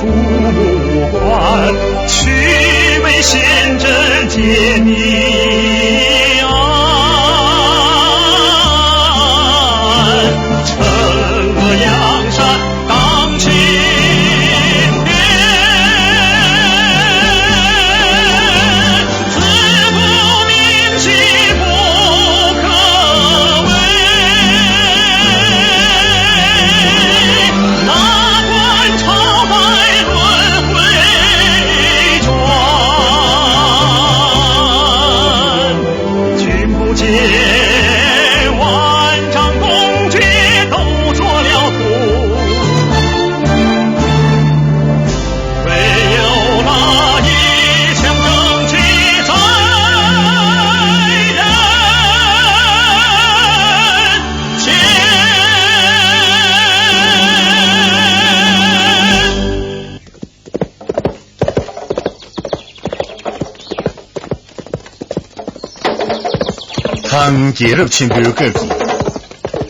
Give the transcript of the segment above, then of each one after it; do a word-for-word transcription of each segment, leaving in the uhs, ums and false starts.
目观，须眉显真见明暗。城楼阳山当青天，自古明今不可违。哪管 朝代轮回转，君不见万丈宫阙都作了空，唯有那一腔正气在人 间。ཐང་རྒྱལ་རབས་ཆེན་པོའི་སྐབས་ཀྱི་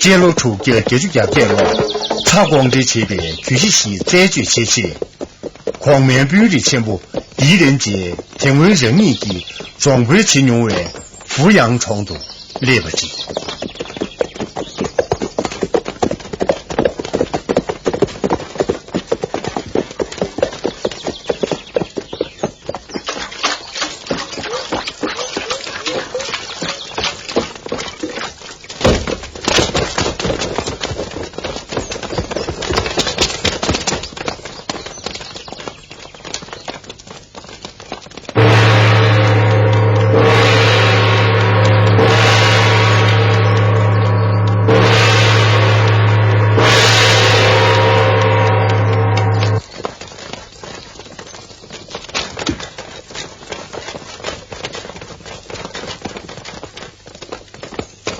སྤྱི་ལོ་དྲུག་བརྒྱ་བརྒྱད་ཅུ་གྱ་བརྒྱད་ལོར་ཚ་དགོངས་འགྲེལ་བྱས་པའི་གྱོད་གཞི་བཞི་རྩད་གཅོད་བྱས་རྗེས། གོང་མའི་དཔོན་རིགས་ཆེན་པོ་ཡིད་རིམ་གྱིས་དེ་སྔོན་རང་ཉིད་ཀྱི་རྫོང་དཔོན་བྱེད་མྱོང་བའི་ཧྥུ་ཡང་གྲོང་དུ་སླེབས་པ་རེད།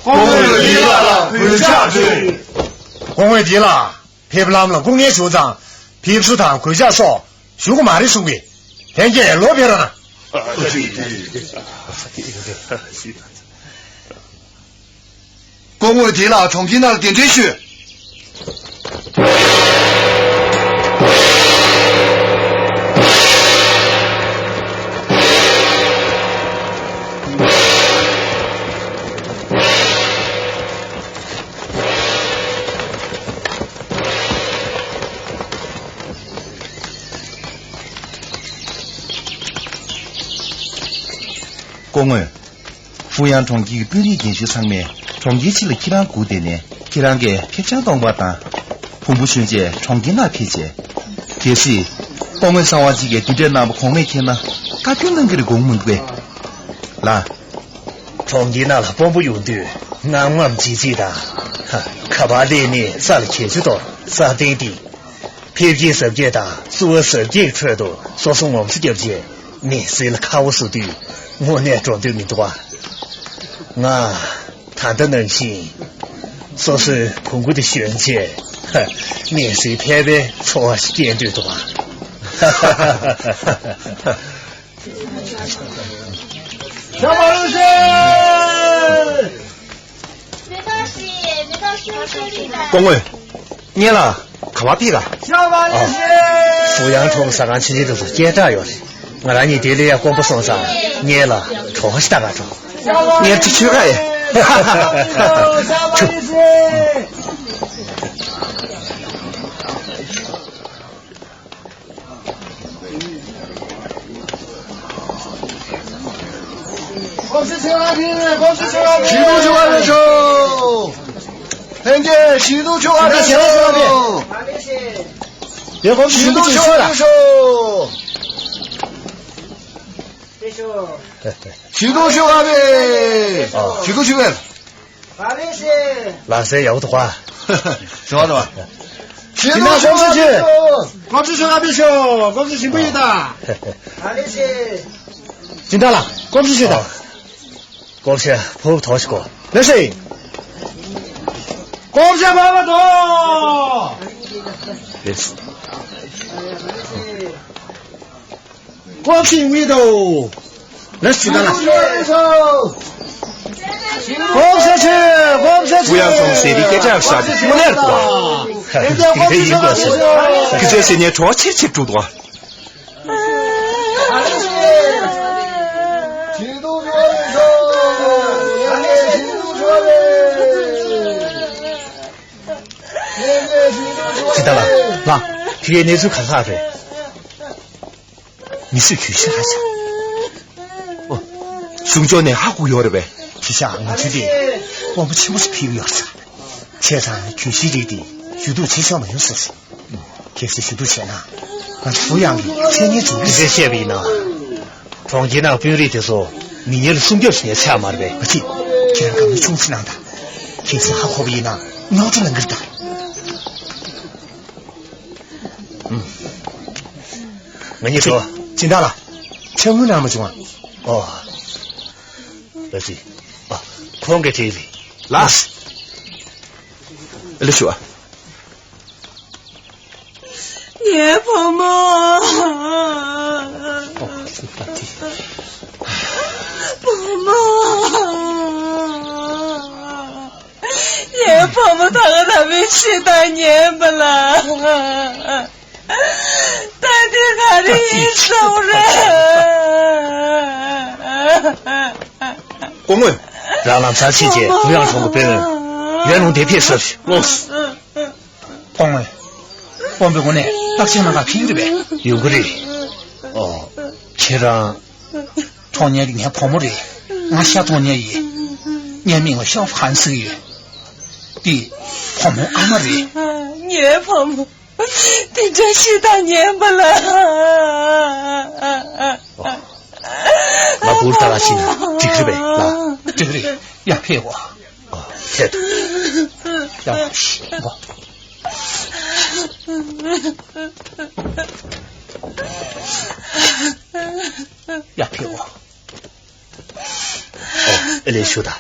སྐུ་ངོ་འདི་ལ་གུས་ཕྱག་འབུལ། སྐུ་ངོ་འདི་ལ། ཕེབས་ལམ་ལ་སྐུ་ངལ་བྱུང་ཙང་ཕེབས་བསུ་དང་གུས་ཕྱག་སོགས་ཞུ་དགོས་མ་རེད་གསུང་གི། ལྷན་རྒྱས་ལོག་ཕེབས་རོགས་གནང་། སྐུ་ངོ་དེ་ལ་གྲོང་ཁྱེར་ནང་ལ་གདན་འདྲེན་ཞུས། སྐུ་ངོ། ཧྥུ་ཡང་གྲོང་ཁྱེར་གྱི་དཔོན་རིགས་རྒན་གཞོན་ཚང་མས་གྲོང་ཁྱེར་ཕྱི་ལ་ཁྱེད་རང་སྒུག་བསྡད་ནས་ཁྱེད་རང་གིས་ཕེབས་ཆང་གཏོང་བ་དང་། བོང་བུ་གཞོན་བྱས་གྲོང་ཁྱེར་ནང་ཕེབས་བྱས། གལ་སྲིད་སྐུ་ངོ་གསང་བ་གཅིག་གིས་འདི་འདྲའི་གནང་བ་གོང་མས་མཁྱེན་ན་བཀའ་བཀྱོན་གནང་གི་རེད་དགོངས་མི་འདུག་གས། ལགས། གྲོང་ཁྱེར་ནང་ལ་དཔོན་པོ་ཡོང་དུས་ངམ་ངམ་བྱེད་ཅིག་དང་། ཁ་པར་སླེབས་ནས་ས་ལ་གྱེས་ཆུ་གཏོར་ས་སྟེང་དེ། ཕེབས་སྐྱེལ་གཟབ་རྒྱས་དང་བསུ་བ་གཟབ་རྒྱས་ཁྲོད་དུ་སོ་སོ་ངོམ་སོ་བརྒྱབ་རྗེས་མི་ཟེར་ལ་ཁ་བོ་བཟོ་དུས་དངོས་གནས་འགྲོ་འདོད་མི་འདུག་པ། ང་ད་ལྟ་ནང་བཞིན་སོ་སོའི་བོང་གུ་དེ་ཞོན་རྗེས་མི་ཟེར་ཕལ་པའི་འཚོ་བ་ཞིག་སྐྱེལ་འདོད་འདུག་པ། ཤ་མ་རུ་ཤེ། སྐུ་ངོ། ངེད་ལ་ག་བ་ཕིག་ག་ཤ་མ་རུ་ཤེ། ཧྥུ་ཡང་གྲོང་ཟ་ཁང་ཆུང་ཆུང་དུ་སྐད་གྲགས་ཡོད་རེད། ང་རང་གཉིས་དེ་ལས་ཡང་དཀོན་པོ་སོང་ཙང་ངེད་ལ་གྲོགས་ཤིག་ལྟ་ག་འགྲོ། ངེད་ཀྱི་ཆོས་ག་ཡེ། ཤ་མ་རུ་ཤེ། སྐུ་ངོ་ཆེ་བ་ལེགས་སོ། ལྷན་རྒྱས་ཞི་ཏུ་ཆེ་བ་ལེགས་སོ། ཞི་ཏུ་ཆེ་བ་ལེགས་སོ། ཞི་ཏུ་ཆེ་བ་ལེགས། ཞི་ཏུ་ཆེ་བ། ལགས་སེ་ཡག་པོ་འདུག་ག་ཞོག་དང་། ཞི་ཏུ་ཆེ་བ་ལེགས་སོ། སྐུ་ངོ་ཆེ་བ་ལེགས་སོ། སྐུ་ངོ་ཆེ་ཞིམ་པོ་ཡིན་ད། སྦྱིན་བདག་ལགས་སྐུ་ངོ་ཆེ་ད། སྐུ་ངོ་ཆེ་ཕུབ་ཐོག་ཞིག་གོ། ལགས་སེ། སྐུ་ངོ་ཆེ་ཕུབ་ཐོག་ལགས་སེ། སྐུ་ངོ་ཆེ་མི་འདུག་ལགས་སེ་ད་ལགས། གོམས་ས་ཆེ། གོམས་ས་ཆེ། ཧུ་ཡང་ཚོང་ཟེར་དེ་སྐད་ཆ་ཤ་དེ་མ་ལེར་དོ། དེ་འདྲ་ཡིན་དགོས་ཟེར། ཁི་ཚོས་ཟེར་ཉན་གྲོགས་ཆེར་ཆེར་འགྲོ་དོ། ཇི་ལྟར་ལགས། ལགས། དེ་གའི་གནས་ཚུལ་ག་ལ་རེད། མི་སུས་གྱོད་གཞི་ཧ་ཅང་། ཨོ། གཞུང་ཕྱོགས་ནས་ཧ་གོ་ཡོད་རེད་པས། དེ་ཤ་ང་ཚོས་དེ་དཔོན་པོ་ཆེན་པོ་ཞིག་ཕེབས་ཡོད་ས་རེད། བྱས་ཙང་གྱོད་གཞིའི་རིགས་དེ་ཞུ་གཏུག་བྱེད་ཆོག་མ་ཡོང་ས་རེད། གལ་སྲིད་ཞུ་གཏུག་བྱས་ན་ང་ཚོ་ཧུ་ཡང་གི་མཚན་སྙན་བྱུང་གི་རེད། ཞེས་བཤད་པ་ཡིན་ན། གྲོང་ཁྱེར་ནང་དཔོན་རིགས་དེ་ཚོ་མི་ཉེར་སུམ་བརྒྱ་ཞིག་ནས་ཆག་མ་རེད་པས། མ་གཅིག་ཁྱེད་རང་གང་མི་ཆུང་ཚིག་གནང་དང་། གལ་སྲིད་ཧ་གོ་བ་ཡིན་ན་རྙོག་དྲ་ལངས་གི་རེད་ད། ང་གཉིས་འགྲོ། སྦྱིན་བདག་ལགས། ཕྱག་དངུལ་གནང་མ་བྱུང་ཨ། ཨོ། ལགས་སེ། ཨ། ཁོང་གིས་དྲིས་ལེ། ལགས། ལགས་ཞུ་ཨ། ངའི་བུ་མོ། ཨོ། བུ་མོ། ངའི་བུ་མོ་ད་ག་རང་མི་ཤི་དང་ཉལ་པ་ལ། ད་དེ་ག་རེ་ཡིན་སོང་རེད། སྐུ་ངོ། རང་ལམ་སང་ཕྱིན་རྗེས་ཧུ་ཡང་ཚོང་གི་དཔོན་ཡོན་ལུང་དེ་ཕེབས་ཟེར་ལོངས། སྐུ་ངོ། དཔོན་པོའི་ངོས་ནས་བརྟག་དཔྱད་གནང་ག་ཕེབས་ཀྱི་རེད་པས། ཡོང་གི་རེད། ཨོ། ཁྱེད་རང་། གྲོངས་མཁན་དེ་ངའི་བུ་མོ་རེད། ང་ཤ་གཏོང་མཁན་ཡིན། ངའི་མིང་ལ་ཤོབ་ཧན་ཟེར་གྱི་ཡོད། འདི་བུ་མོའི་ཨ་མ་རེད། ངའི་བུ་མོ། དེ་འདྲ་ཤི་དང་ཉལ་པ་ལ། ང་བུར་ལྟ་ག་ཕྱིན་ན་འགྲིག་རེད་པས་ལགས། འགྲིག་རེད། ཡར་ཕེབས་འོ། ཨ། ཕེབས་འདུག་ཡར་ཕེབས་འོ། ཡར་ཕེབས་འོ། ཨོ། ཨེ་ལས་ཞུ་ད།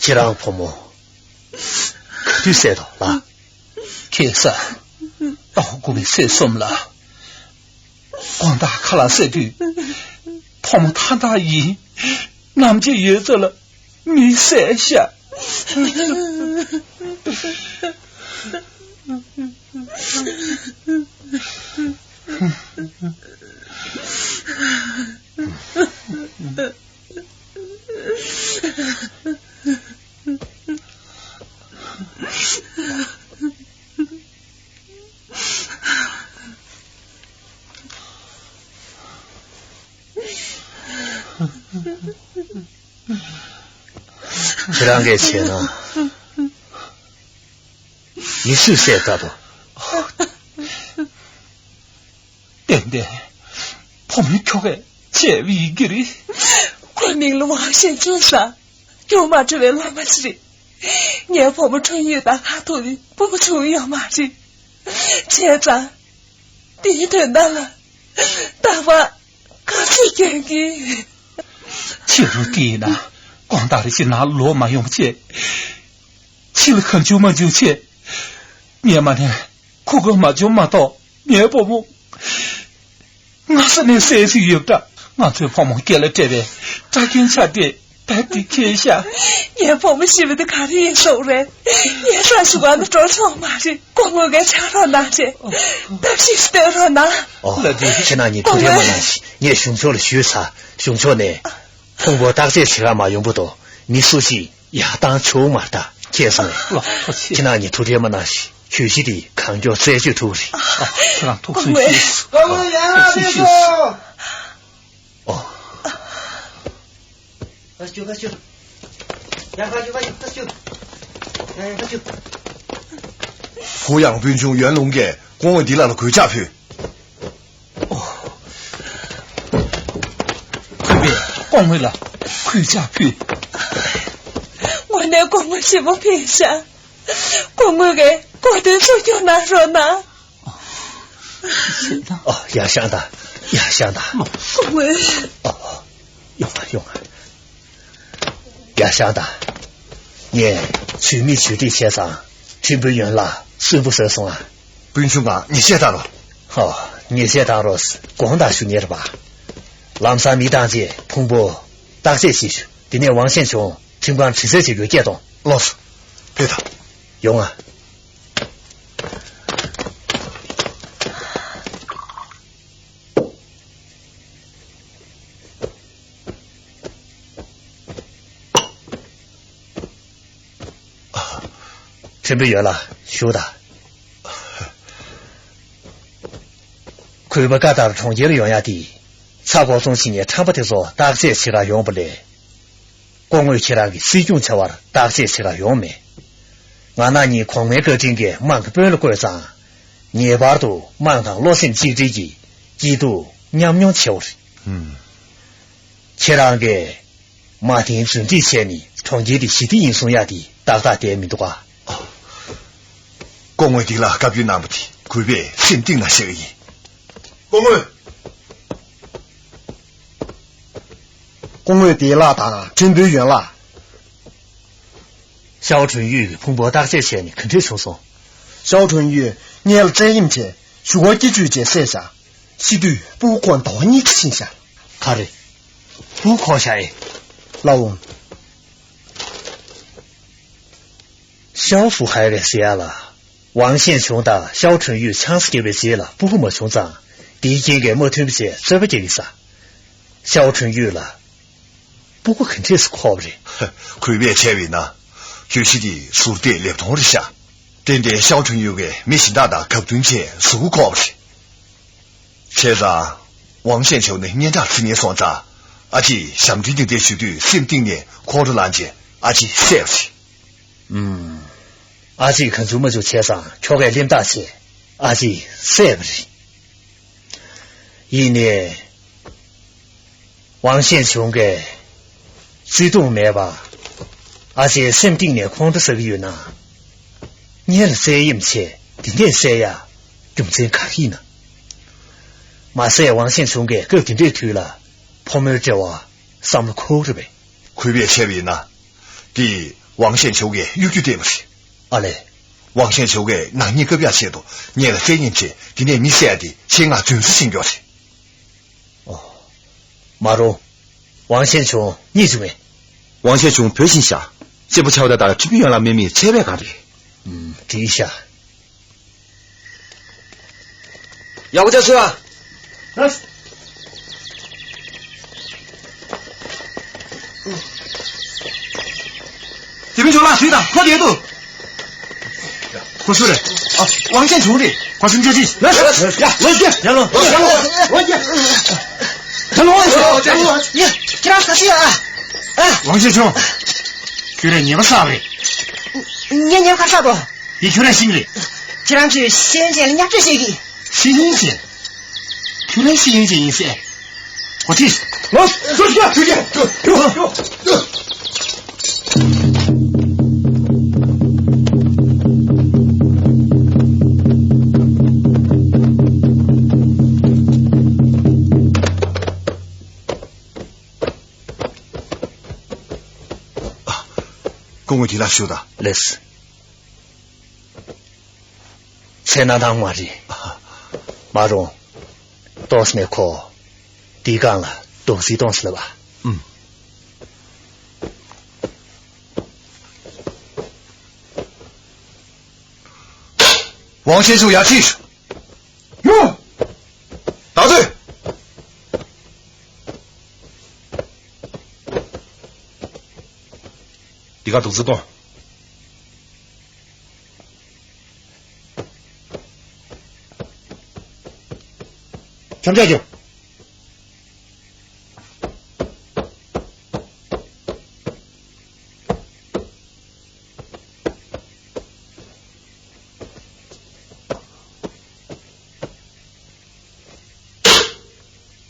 ཁྱེད་རང་བུ་མོ་ག་དུས་བསད་དོ་ལགས། ཁ་སང་ཟླ་བ་དགུ་པའི་ཚེས་གསུམ་ལ། དགོང་དག་ཁ་ལག་བཟས་དུས་བུ་མོ་ཐང་ཐང་ཡིན། ནམ་ཕྱེད་ཡོལ་ཙམ་ལ་མིས་བསད་ཤག་ཁྱེད་རང་གིས་བྱས་ན། མི་སུས་བསད་ད་དོ། ཏན་ཏན་བུ་མོའི་ཁྱོ་གས་བྱས་པ་ཡིན་གྱི་རེད། ཁོའི་མིང་ལ་ཝང་ཞན་ཅུན་ཟེར། རྒྱུགས་མ་འཕྲོད་པའི་སློབ་མ་ཞིག་རེད། ངའི་བུ་མོ་འཁྲུངས་ཡུལ་དང་ཁ་ཐུག་ནས་ཕྲུ་གུ་བྱུང་ཡོད་མ་རེད། བྱས་ཙང་། དེའི་དོན་དག་ལ་རྟག་པར་དགའ་བསུ་སྐྱོན་གྱིས། ཕྱི་རུ་དེ་ཡིན་ན་དགོང་དག་རེ་ཞིག་ནང་ལོག་མ་ཡོང་བྱས། ཕྱི་ལ་གང་བྱུང་མ་བྱུང་བྱས། ངས་མ་ནས་ཁུག་གི་མ་བྱུང་མ་གཏོགས་ངའི་བུ་མོ་སྔ་ས་ནས་བསད་ཟིན་ཡོད་པ་འདྲ། ང་ཚོའི་བུ་མོ་སྐེ་ལ་སྤྲད་པའི་སྐྲ་རྒྱན་ཆ་དེ་ད་དེ་ཁྱེར་ཤག་ངའི་བུ་མོ་ཤི་བ་དེ་ག་རེ་ཡིན་སོང་རེད། ངས་ས་ཞུ་བ་ནི་འགྲོ་ཆོག་མ་རེད། སྐུ་ངོ་གིས་ཆ་རོགས་གནང་རེད། ཐབས་ཤེས་སྟོན་རོགས་གནང་། ཨོ། ལ་དེ་ཁྱེད་རང་གཉིས་ཐུགས་ཁྲལ་མ་གནང་ཞིག་ངས་གཞུང་ཕྱོགས་ལ་ཞུས་ཚར། གཞུང་ཕྱོགས་ནས་ཕུང་པོ་བརྟག་དཔྱད་བྱེད་ག་མ་ཡོང་བར་དུ་མི་སུ་ཞིག་ཡར་བཏང་ཆོག་མ་རེད་ད། ཁྱེད་སོང་། ལགས་སོ་ཆེ། ཁྱེད་རང་གཉིས་ཐུགས་ཁྲལ་མ་གནང་ཞིག་གྱོད་གཞི་དེ་གང་མགྱོགས་རྩད་གཅོད་ཐུབ་རེད། ཁྱེད་རང་ཐུགས་སུན་ཞུས། སྐུ་ངོ་ཡར་ཐུགས་སུན་ཞུས། ཨོ། ཁ་ཤུ་ཁ་ཤུ། ཡ་ཁ་ཤུ་ཁ་ཤུ་ཁ་ཤུ། ཡ་ཡ་ཁ་ཤུ། ཧུ་ཡང་དཔོན་ཆུང་ཡོན་ལུང་གིས་སྐུ་ངོ་འདི་ལ་ལ་གུས་ཕྱག་ཕུལ། ཨོ། སྐུ་ངོ་ལ་གུས་ཕྱག་ཕུལ། དངོས་གནས་སྐུ་ངོ་ཞེ་པོ་ཕན་ཤག་སྐུ་ངོ་གིས་གོ་དོན་ཚུར་སྐྱོར་གནང་རོགས་གནང་། ཨ། ཡར་བཞེངས་དང་། ཡར་བཞེངས་དང་། སྐུ་ངོ། ཨ། ཡོང་ང་། ཡོང་ང་། ཡར་བཞེངས་དང་། ངས་ཇུས་མེད་ཇུས་འགྲིག་བྱས་ཙང་ཁྲིམས་དཔོན་ཡོན་ལགས་གསོན་པོ་བཟོས་སོང་ཨ། སྤུན་ཆུང་ང་ཉེས་ཆད་བཏང་རོགས། ཧོ། ཉེས་ཆད་བཏང་རོགས། དགོངས་དག་ཞུ་ཉེར་བ། ལམ་སང་མི་བཏང་རྗེས་ཕུང་པོ་བརྟག་དཔྱད་བྱེད་ཤོག་དེ་ནས་ཝང་ཤན་ཆུང་ཁྲིམས་ཁང་དྲི་རྩད་བྱེད་རྒྱུར་སྐད་གཏོང་། ལགས་སོ། ཕེབས་དང་། ཡོང་ང་། ཁྲིམས་དཔོན་ཡོད་ལ་ཞུ་དང་། གུས་པ་བཀའ་ལྟར་གྲོང་ཁྱེར་ཡོང་ཡ་དེ། ཚ་སྒོ་ཚོང་བྱེད་མཁན་ཁྲམ་པ་དེ་ཚོ་བརྟག་དཔྱད་བྱེད་ག་ཡོང་བ་ལས། སྐུ་ངོས་ཁྱེད་རང་གི་སྲིད་སྐྱོང་བྱ་བར་བརྟག་དཔྱད་བྱེད་ག་ཡོང་མེད། ང་ནག་ཉིན་གོང་མའི་བཀའ་དྲིན་གྱིས་དམངས་ཀྱི་དཔོན་ལ་བསྐོས་ཙང་། ངེས་པར་དུ་དམངས་དང་བློ་སེམས་གཅིག་སྒྲིལ་གྱིས་སྐྱིད་སྡུག་མཉམ་མྱོང་བྱེད་འོ་རེད། ཧུམ། ཁྱེད་རང་གིས་མ་མཐའི་རྫུན་སྒྲིག་བྱས་ནས་གྲོང་ཁྱེར་དེ་ཞི་བདེ་ཡིན་གསུང་ཡ་དེ་ཏག་ཏག་བསྡད་མི་འདུག་ག་སྐུ་ངོས་འདི་ལ་བཀའ་བཀྱོན་གནང་བ་དེ་གུས་པས་སེམས་གཏིང་ནས་ཤེས་ཀྱི་ཡིན། སྐུ་ངོ། སྐུ་ངོ་བདེ་ལགས་དང་ཁྲིམས་དཔོན་ཡོན་ལགས། ཤའོ་ཁྲུན་ཡུས་ཀྱིས་ཕུང་པོ་བརྟག་དཔྱད་བྱས་ནས་ག་འདྲས་བྱུང་སོང་། ཤའོ་ཁྲུན་ཡུས་སྔོན་ལ་བཙན་གཡེམ་བྱས་ཞུ་བ་སྐྱེ་བཅུག་བྱས་བསད་བཞག་ཤི་དུས་སྤུ་གུ་ཁོ་ཟླ་བ་གཉིས་ཀྱི་ཕྱིན་བཞག་ག་རེ། སྤུ་གུ་ཁོ་བཞག་ཨེ། ལགས་འོང་། ཤའོ་ཧྥུ་ཧའེ་རེད་ཟེར་ཡ་ལ། ཝང་ཤན་ཆུང་དང་ཤའོ་ཁྲུན་ཡུས་ཆང་ས་བརྒྱབ་པའི་རྗེས་ལ་སྤུ་གུ་མ་བྱུང་ཙང་། དེའི་རྐྱེན་གྱིས་མ་མཐུན་པ་བྱས་རྩོད་པ་རྒྱག་གི་ས། ཤའོ་ཁྲུན་ཡུས་ལ། སྤུ་གུ་ག་འདྲས་སུ་ཁོག་པ་རེད། གུས་པས་བྱས་པ་ཡིན་ན། གྱོད་གཞི་དེ་ཟུར་བལྟས་ལེབ་མཐོང་རེད་ཤག་ཏན་ཏན་ཤའོ་ཁྲུན་ཡུས་ཀྱིས་མི་གཞན་དག་དང་གབ་མཐུན་བྱས་གཟུགས་པོ་ཁོག་པ་རེད། བྱས་ཙང་། ཝང་ཤན་ཆུང་ནི་སྙན་གྲགས་ཆེ་ནས་སོང་ཙང་། ཨ་ཅེས་ཞབས་འདྲེན་དེ་འདྲ་ཞུ་དུས་སེམས་གཏིང་ནས་ཁོང་ཁྲོ་ལངས་བྱས་ཨ་ཅེ་བསད་པ་རེད། ཨུམ། ཨ་ཅེས་གང་བྱུང་མ་བྱུང་བྱས་ཙང་ཁྱོ་གས་གླེན་རྟགས་བྱས་ཨ་ཅེ་བསད་པ་རེད། ཡིན་ནའི། ཝང་ཤན་ཆུང་གིས་བརྩེ་དུང་མེད་པ། ཨ་ཅེ་སེམས་གཏིང་ནས་ཁོང་ཁྲོ་ཟ་གི་ཡོད་ན། སྔོན་ལ་བཙན་གཡེམ་བྱས་དེ་འདྲས་བསད་ཡ་རྒྱུ་མཚན་ག་རེ་ཡིན་ན། མ་ཟད་ཝང་ཤན་ཆུང་གིས་སྐབས་དེ་འདྲའི་དུས་ལ་ཕོ་མོའི་འབྲེལ་བ་བསམ་བློ་འཁོར་རེད་པས། གུས་པས་བྱས་པ་ཡིན་ན། དེ་ཝང་ཤན་ཆུང་གིས་གཡོ་སྒྱུ་བལྟས་པ་རེད། ཨ་ལས། ཝང་ཤན་ཆུང་གིས་ནག་ཉེས་བཀབ་ཡག་ཆེད་དུ་ངེད་ལ་བཙན་གཡེམ་བྱས་དེ་ནས་མི་བསད་ཡ་དེ་ཆེད་མངགས་རྫུན་བཟོ་བྱེད་མཁན་རེད། ཨོ། མ་རུང་། ཝང་ཤན་ཆུང་རྙེད་བྱུང་ངས། ཝང་ཤན་ཆུང་བུད་ཕྱིན་ཤག་གཅེན་པོ་ཆགས་པ་དང་ཁྲིམས་དཔོན་ཡོན་ལགས་མེད་མི་ཚད་པས་གང་རེད། ཨུམ། དྲིས་ཤག་ཡག་པོ་བྱས་ཚུལ་ཨ། དེ་མིན་ཆོག་ལ་ཞུས་དང་ཁོ་དེ་འདུག་ཁོ་སུ་རེད། ཨ། ཝང་ཅན་ཆུང་རེད། ཁོ་སུ་འཇོག་ཅི། ལ་ལ་ལ་ལ་ལ་ལ་ལ། ཁྱེད་རང་ག་སུ་ཡ། ཨ། ཝང་ཅན་ཆུང་། ཁྱོད་རང་ཉེས་པ་བསགས་རེད། ངས་ཉེས་པ་ག་བསགས་དོ། ཡིན། ཁྱོད་རང་ཤེས་ཀྱི་རེད། ཁྱེད་རང་ཚོས་ཤེས་ཡོན་ཅན་ལ་བརྙས་བཅོས་བྱེད་ཀྱི། ཤེས་ཡོན་ཅན། ཁྱོད་རང་ཤེས་ཡོན་ཅན་ཡིན་ཟེར། གོ་ཐིས། ལོ། ཁྱོད་ཁྱོད་ཁྱོད་ཁྱོད་ཁྱོད་ཁྱོད། སྐུ་ངོ་དེ་ལ་ཞུ་དང་། ལེགས། ཚེ་ན་ཐང་མ་རེད། མ་རུང་། ཏོག་ཙམ་ནས་ཁོ། དེའི་སྒང་ལ་རྡོག་རྫིས་གཏོང་ཟེར་ལབ་པ། ཨུམ། ཝང་ཤན་ཆུང་ཡར་ཁྲིད་ཤོག་ཡོ། ད་ཚོད། འདི་ག་རྡོག་རྫིས་གཏོང་། འཆམ་འཆམ་རྒྱོབ།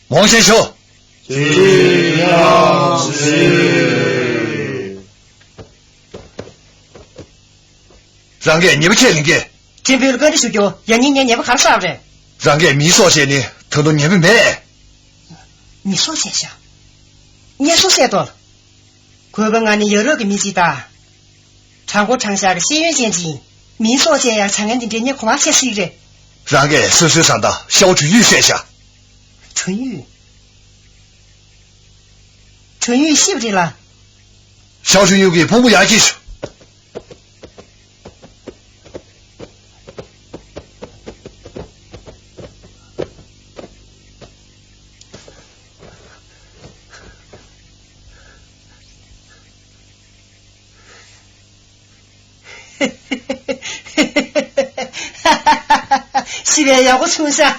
ཝང་ཤན་ཆུང་། རང་གིས་ཉེས་པ་ཁས་ལེན་གྱི། ཁྲིམས་དཔོན་ལ་བཀའ་འདྲི་ཞུ་རྒྱུ་ཡང་སྙིང་ཉེ་ཉེས་པ་ག་རེ་བསགས་པ་རེད། རང་གིས་མི་སྲོག་བཅད་ནི་ད་དུང་ཉེས་པ་མེད། མི་སྲོག་བཅད་ཤག་ངས་སྲོག་བཅད་དོ། གུས་པ་ང་ནི་ཡ་རབས་ཀྱི་མི་ཞིག་དང་། དྲང་པོ་དྲང་བཞག་གི་ཤེས་ཡོན་ཅན་ཅིག་ཡིན། མི་སྲོག་བཅད་ཡག་བྱ་ངན་འདི་འདྲའི་ངས་གོ་བ་ཆེ་ཞིག་རེད། རང་གིས་སོ་སོའི་བཟའ་ཟླ་ཤའོ་ཁྲུན་ཡུས་བསད་ཤག་ཁྲུན་ཡུས། ཁྲུན་ཡུས་ཤི་བ་རེད་ལ། ཤའོ་ཁྲུན་ཡུས་ཀྱི་ཕུང་པོ་ཡར་སྐྱེལ་ཤོག་ཤི་བའི་ཡག་པོ་བྱུང་ཤག་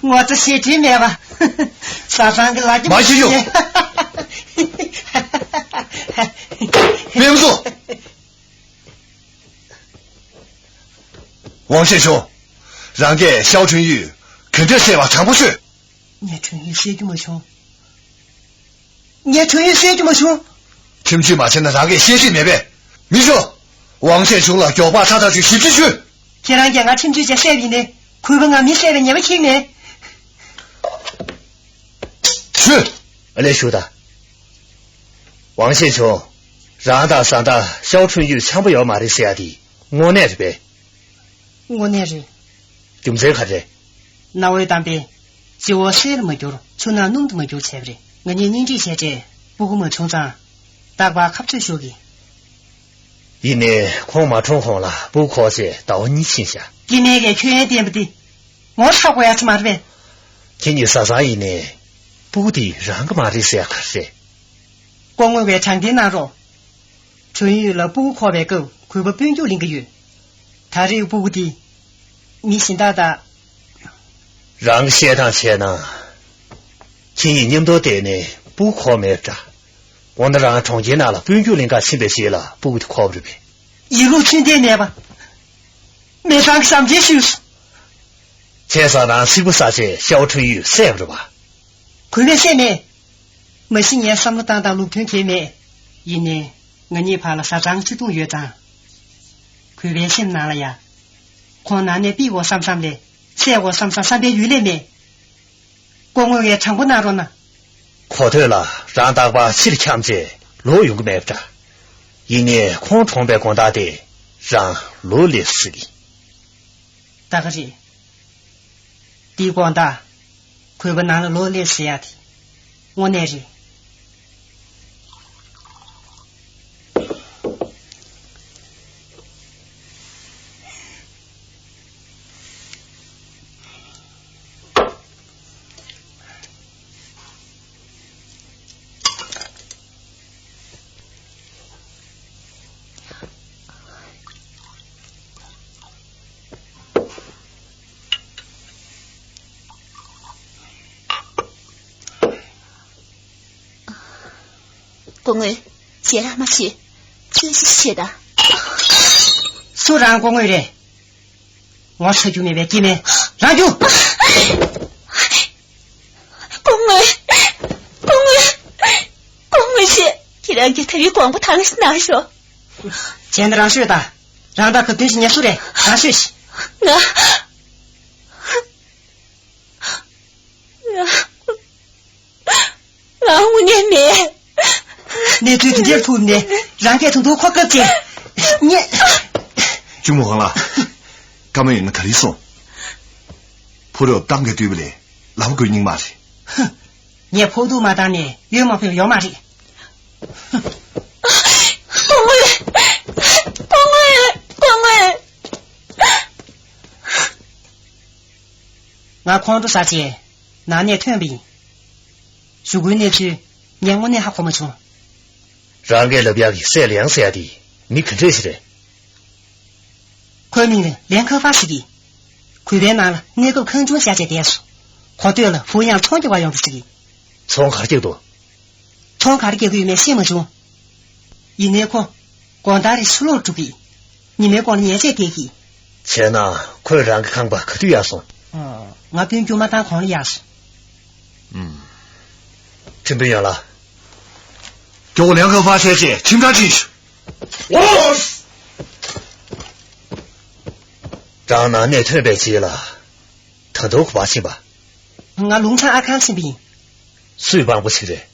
ངོ་ཚ་ཞེ་དྲིན་མེད་པ། བཟའ་ཚང་གི་ལག་གི་མ་ཤི་ཡོང་། མེད་མི་སོང་། ཝང་ཞན་ཆུང་། རང་གིས་ཤའོ་ཁྲུན་ཡུས་ག་འདྲ་བསད་པ་དྲང་པོ་ཤོད། ངས་ཁྲུན་ཡུས་བསད་རྒྱུ་མ་བྱུང་། ངས་ཁྲུན་ཡུས་བསད་རྒྱུ་མ་བྱུང་། ཁྲིམས་གཅོད་མ་བྱས་ན་རང་གིས་བཤད་ཤེས་མེད་པས། མི་ཤོག་ཝང་ཞན་ཆུང་ལ་མགྱོགས་པར་ཐག་གཅོད་ཞིབ་ཕྲ་ཞུས། ཁྱེད་རང་གིས་ང་ཁྲིམས་གཅོད་བྱས་བསད་པ་ཡིན་ནའི་གུས་པ་ང་མི་བསད་པའི་ཉེས་པ་འཁྱེར་མེད། ཞུས། ཨ་ལས་ཞུ་དང་། ཝང་ཞན་ཆུང་། རང་དང་བཟའ་ཟླ་ཤའོ་ཁྲུན་ཡུས་འཆམ་པོ་ཡོད་མ་རེད་ཟེར་ཡ་དེ་དངོས་གནས་རེད་པས། དངོས་གནས་རེད། རྒྱུ་མཚན་ག་རེ། གནའ་བོའི་གཏམ་དཔེ། སྤྱི་བོ་གསེར་དུ་མ་གྱུར་ཆུ་ནང་སྣུམ་དུ་མ་གྱུར་བྱས་པ་རེད། ང་གཉིས་གཉེན་སྒྲིག་བྱས་རྗེས་སྤུ་གུ་མ་བྱུང་ཙང་། རྟག་པར་ཁ་རྩོད་ཤོར་གི། ཡིན་ནའི་ཁོང་མ་གྲོངས་གོང་ལ་སྤུ་གུ་འཁོར་བྱས་ཟླ་བ་གཉིས་ཕྱིན་ཤག་སྐྱེ་དམན་གྱི་ཁྱོད་ཡན་བསྟན་པ་འདི་ངོ་ཚ་དགོས་ཡ་ཅིག་མ་རེད་པས། ཁྱེད་གཉིས་བཟའ་ཚང་ཡིན་ནའི་སྤུ་གུ་འདི་རང་གི་མ་རེད་ཟེར་ཡ་ག་རེ་རེད། སྐུ་ངོ་བས་དྲང་བདེན་གནང་རོགས། ཁྲུན་ཡུས་ལ་སྤུ་གུ་འཁོར་བའི་སྐབས་གུས་པ་དཔོན་རྒྱུགས་ལེན་གྱི་ཡོད། ད་རེས་སྤུ་གུ་དེ་མི་གཞན་དག་དང་། རང་གི་བཤད་སྟངས་བྱས་ན། ཁྱེད་གཉིས་མཉམ་དུ་བསྡད་ནས་སྤུ་གུ་འཁོར་མེད་པ་འདྲ། འོ་ན་རང་གྲོང་ཁྱེར་ནང་ལ་དཔོན་རྒྱུགས་ལེན་གར་ཕྱིན་པའི་རྗེས་ལ་སྤུ་གུ་དེ་འཁོར་བ་རེད་པས། ཡིན་ལུགས་ཚུལ་ལྡན་མེད་པ། མི་ཚང་གི་བྱམས་བརྩེ་ཞུས་སོ། ཁྱེད་བཟའ་ཚང་ཚིག་པ་ཟ་བྱས་ཤའོ་ཁྲུན་ཡུས་བསད་པ་རེད་པ། གུས་པས་བསད་མེད། མ་གཞི་ངས་བསམ་བློ་བཏང་སྟངས་ལུགས་མཐུན་གང་ཡང་མེད། ཡིན་ནའི་ང་གཉིས་བར་ལ་བཟའ་ཚང་བརྩེ་དུང་ཡོད་ཙང་། གུས་པའི་སེམས་ནང་ལ་ཡ། ཁོང་ནང་ནས་ཕུད་དགོས་བསམ་བསམ་ལས་བསད་དགོས་བསམ་བསམ་བསམ་པའི་ཡུལ་ལས་མེད། སྐུ་ངོ་ཡས་དྲང་པོ་གནང་རོགས་གནང་། གོ་ཐོས་ལ་རང་རྟག་པར་ཕྱིར་འཁྱམས་བྱས་ལོག་ཡོང་གི་མེད་པ་འདྲ། ཡིན་ནའི་ཁོང་གྲོངས་པའི་དགོང་དག་དེ་རང་ལོག་སླེབས་སྲིད་ཀི། ད་ག་རེད། འདིའི་དགོང་དག་གུས་པ་ནང་ལ་ལོག་སླེབས་ཟེར་ཡ་དེ་དངོས་གནས་རེད། སྐུ་ངོ། ཞེད་སྣང་མ་བྱེད། བརྗོད་གཞི་བྱེད་དང་། སུ་རང་སྐུ་ངོ་རེད། ངོ་ཚ་རྒྱུ་མེད་པའི་སྐྱེ་དམན་རང་རྒྱུགས། སྐུ་ངོ། སྐུ་ངོ། སྐུ་ངོ་ཞེས་ཁྱེད་རང་གིས་ཐབས་ཡོད་དགོངས་པ་དྭངས་ཤིག་གནང་ཤོག་བྱས་ན་རང་ཤོད་དང་། རང་དང་ག་དུས་ཀྱི་ངལ་གསོ་རེད་རང་ཤོད་ཤིག་ང་། ང་། ང་དངོས་གནས་མེད། གནས་ཚུལ་དེ་འདྲར་ཐུག་ནས་རང་སྐད་ཐུང་ཐུང་ཁོ་སྐབས་ཅན། ཉེ། གཅུང་མོ་ཧོང་ལགས། སྐར་མ་ཡོད་ན་ག་རེ་སོང་། ཕོ་རོག་གཏམ་གྱི་བསྡུས་པ་ལས་ལབ་དགོས་སྙིང་མ་རེད། ཧུ། ངས་ཕོག་ཐུག་མ་བཏང་ནས་ཡོན་མ་ཕེབས་ཡོང་མ་རེད། སྐུ་ངོ། སྐུ་ངོ། སྐུ་ངོ། ང་ཁོང་ཁྲོ་ཟ་བྱས་ནང་ནས་ཐོན་པ་ཡིན། གཞུག་གུའི་གནས་ཚུལ་ངས་དངོས་གནས་ཧ་གོ་མ་བྱུང་། རང་གིས་ལབ་ཡག་གི་སྲས་ལིའང་ཟེར་ཡ་དེ་མི་ག་འདྲས་ཞིག་རེད། ཁོའི་མིང་ལ་ལན་ཁ་ཧྥ་ཟེར་གི། གུས་པའི་ནང་ལ་གནས་སྐབས་ཁང་ཆུང་བཞག་བྱས་བསྡད་སོང་། གོ་ཐོས་ལ་ཧྥུ་ཡང་ཚོང་རྒྱག་པར་ཡོང་འདུག་ཟེར་གི། ཚོང་ག་རེ་རྒྱག་འདུག་ཚོང་ག་རེ་རྒྱག་གི་ཡོད་མེད་ཤེས་མ་བྱུང་། ཡིན་ནའི་ཁོ། དགོང་དག་རེ་ཕྱི་ལོགས་འགྲོ་གི། ཉི་མའི་གུང་ལ་ཉལ་ཆས་འདེད་གི། བྱས་ན་ཁོས་རང་གི་ཁང་པ་ག་དུས་ཡར་སོང་། ཨ། ང་སྤུན་སྐྱུག་མ་བཏང་གོང་ལ་ཡར་སོང་། ཁྲིམས་དཔོན་ཡོད་ལ། མགྱོགས་ལན་ཁ་ཕར་བྱས་རྗེས་ཁྲིམས་ཁང་ཁྲིད་ཤོག་ཨོ། ཀྲང་ནང་གནས་ཐོན་པའི་རྗེས་ལ། ད་དུང་ག་པར་ཕྱིན་པ། ང་ལུང་ཁྲང་ཨར་ཁང་ཕྱིན་པ་ཡིན། སུས་དཔང་པོ་བྱེད་རེད།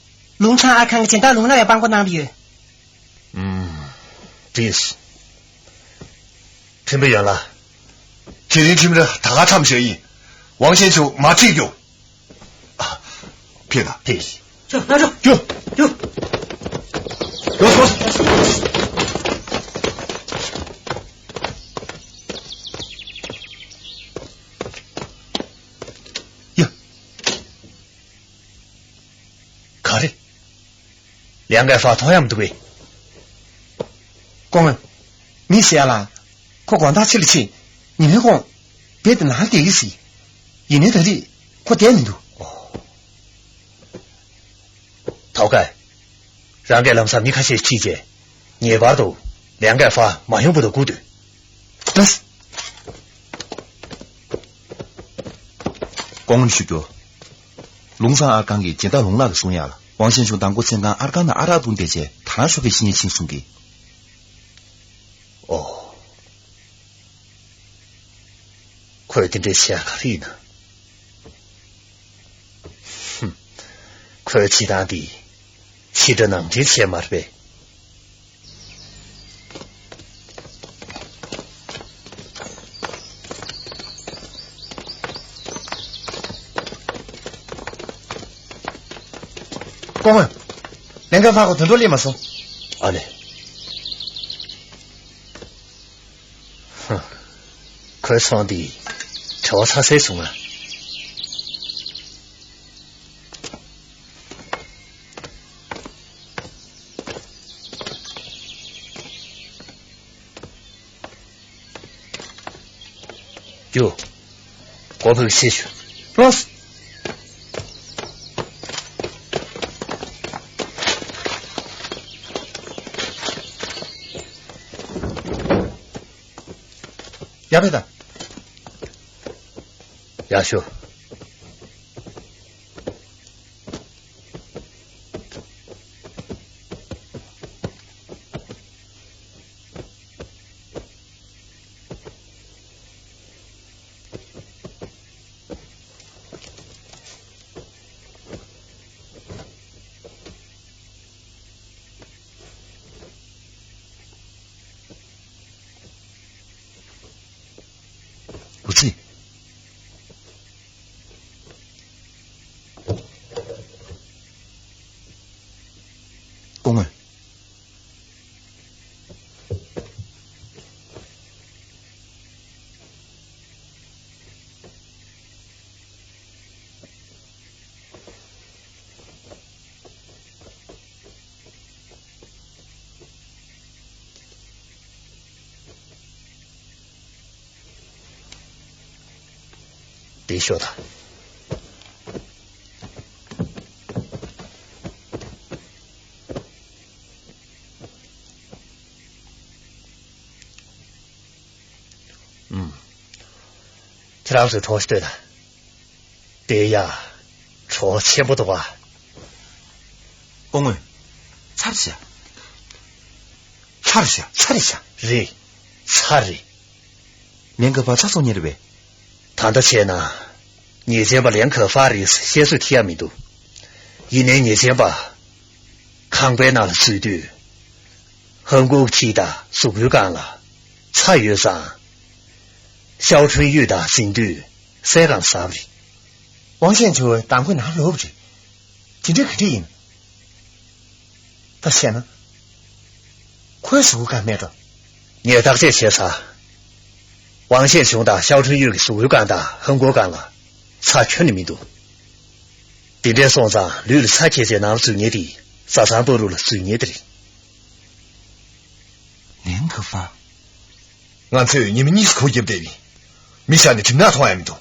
ལུང་ཁྲང་ཨར་ཁང་གི་སྦྱིན་བདག་ལུང་ལགས་ཡང་དཔང་པོ་གནང་གི་ཡོད། ཨུམ། འགྲིག་སོང་། ཁྲིམས་དཔོན་ཡོད་ལ། དེ་རིང་ཁྲིམས་ར་ད་ག་མཚམས་བཞག་ཡིན། ཝང་ཞན་ཆུང་མར་ཁྲིད་རྒྱུགས། ཨ། ཕེབས་དང་། ཕེབས། ཅོ་ན་ཅོ། ཅོ། ཅོ། ཡོ་སོ། ཡ། ག་རེ། ལིའང་ཀའེ་ཧྥ་མཐོང་ཡག་མི་འདུག་གས། སྐུ་ངོ། མི་ཟེར་ཡ་ལ། ཁོ་དགོང་དག་ཕྱི་ལ་ཕྱིན། ཉི་མའི་གུང་། རྦད་དེ་ནང་བསྡད་ཀྱི་ཟིག་ཡིན་ནའི་ད་རེས་ཁོ་བསྡད་མི་འདུག་ཐོག་ཁ། རང་གིས་ལམ་སང་མི་ཁ་ཤས་ཁྲིད་རྗེས། ངེས་པར་དུ་ལིའང་ཀའེ་ཧྥ་མ་ཡོང་བར་དུ་སྒུག་སྡོད། ལགས། སྐུ་ངོ་ཞུ་རྒྱུ། ལུང་ཚང་ཨར་ཁང་གི་སྦྱིན་བདག་ལུང་ལགས་ཀྱིས་གསུང་ཡག་ལ། ཝང་ཞན་ཆུང་དང་པོ་མཚན་གང་ཨར་ཁང་ནང་ཨ་རག་འཐུང་བསྡད་རྗེས་ད་རང་ཤོག་གི་ཤི་ཉེན་ཕྱིན་སོང་གི། ཨོ། ཁོས་དེ་འདྲའི་བྱས་ག་རེ་ཡིན་ན། ཧུམ། ཁོས་བྱེད་སྟངས་འདི་ཕྱི་དགྲ་ནང་འདྲེན་བྱས་མ་རེད་པས། སྐུ་ངོ། ལིའང་ཀའེ་ཧྥ་ཁོ་དོན་གྲུབ་སླེབས་མ་སོང་། ཨ་ལེ། ཧ། ཁོའི་ཚོང་འདི་བྲེལ་བ་ཚ་ས་བྱུང་ང་། རྒྱུགས། སྒོ་ཕྱེ་ཤོག་ལགས་སོ། ཡར་ཕེབས་དང་། ཡར་ཤོག་འུ་ཚེ། སྐུ་ངོ། འདི་ཤོག་དང་། ཨུམ། ཁྱེད་རང་ཚོས་གྲོགས་ཤིག་ལྟོས་དང་། དེ་ཡ། གྲོགས་ཆེན་པོ་འདུག་པ། སྐུ་ངོ། ཚར་བྱ། ཚར་བྱ། ཚར་བྱ། རེད། ཚར་རེད། ལིའང་ཀའེ་ཧྥ་ཚར་སོང་ཉེ་རེད་པས། ད་ལྟ་བྱས་ན། ཉེས་ཅན་པ་ལིའང་ཀའེ་ཧྥ་རེད་བཤད་ཚོད་ཐིག་ཡ་མི་འདུག་ཡིན་ནའི་ཉེས་ཅན་པ། ཁང་པའི་ནང་ལ་འཛུལ་དུས། ཧན་གོའི་ཁྱི་དང་གཟུགས་པོའི་སྒང་ལ་ཚྭ་ཡོད་ཙང་། ཤའོ་ཁྲུན་ཡུས་དང་འཛིང་དུས་སའི་སྒང་ཟགས་པ་རེད། ཝང་ཞན་ཆུང་མདང་དགོང་ནང་ལོག་པ་རེད། དེ་འདྲ་ག་འདྲ་ཡིན། ད་བཤད་ན། ཁོའི་གཟུགས་པོའི་སྒང་རྨས་འགྲོ། ངས་བརྟག་དཔྱད་བྱས་ཚར། ཝང་ཞན་ཆུང་དང་ཤའོ་ཁྲུན་ཡུས་ཀྱི་གཟུགས་པོའི་སྒང་དང་ཧན་གོའི་སྒང་ལ་ཚྭ་ཁྱོན་ནས་མི་འདུག་དེ་འདྲ་སོང་ཙང་ལུས་ལ་ཚྭ་འཁྱེར་བྱས་ནང་ལ་འཛུལ་ཉེན་དེ་བཟའ་ཚང་བར་དུ་ལ་འཛུལ་ཉེན་དེ་རེད། ལིའང་ཀའེ་ཧྥ། ང་ཚོས་ཉི་མ་གཉིས་སུ་གུག་བརྒྱབ་བསྡད་ཡིན། མི་བཞག་ནས་གྲིབ་ནག་མཐོང་ཡ་མི་འདུག་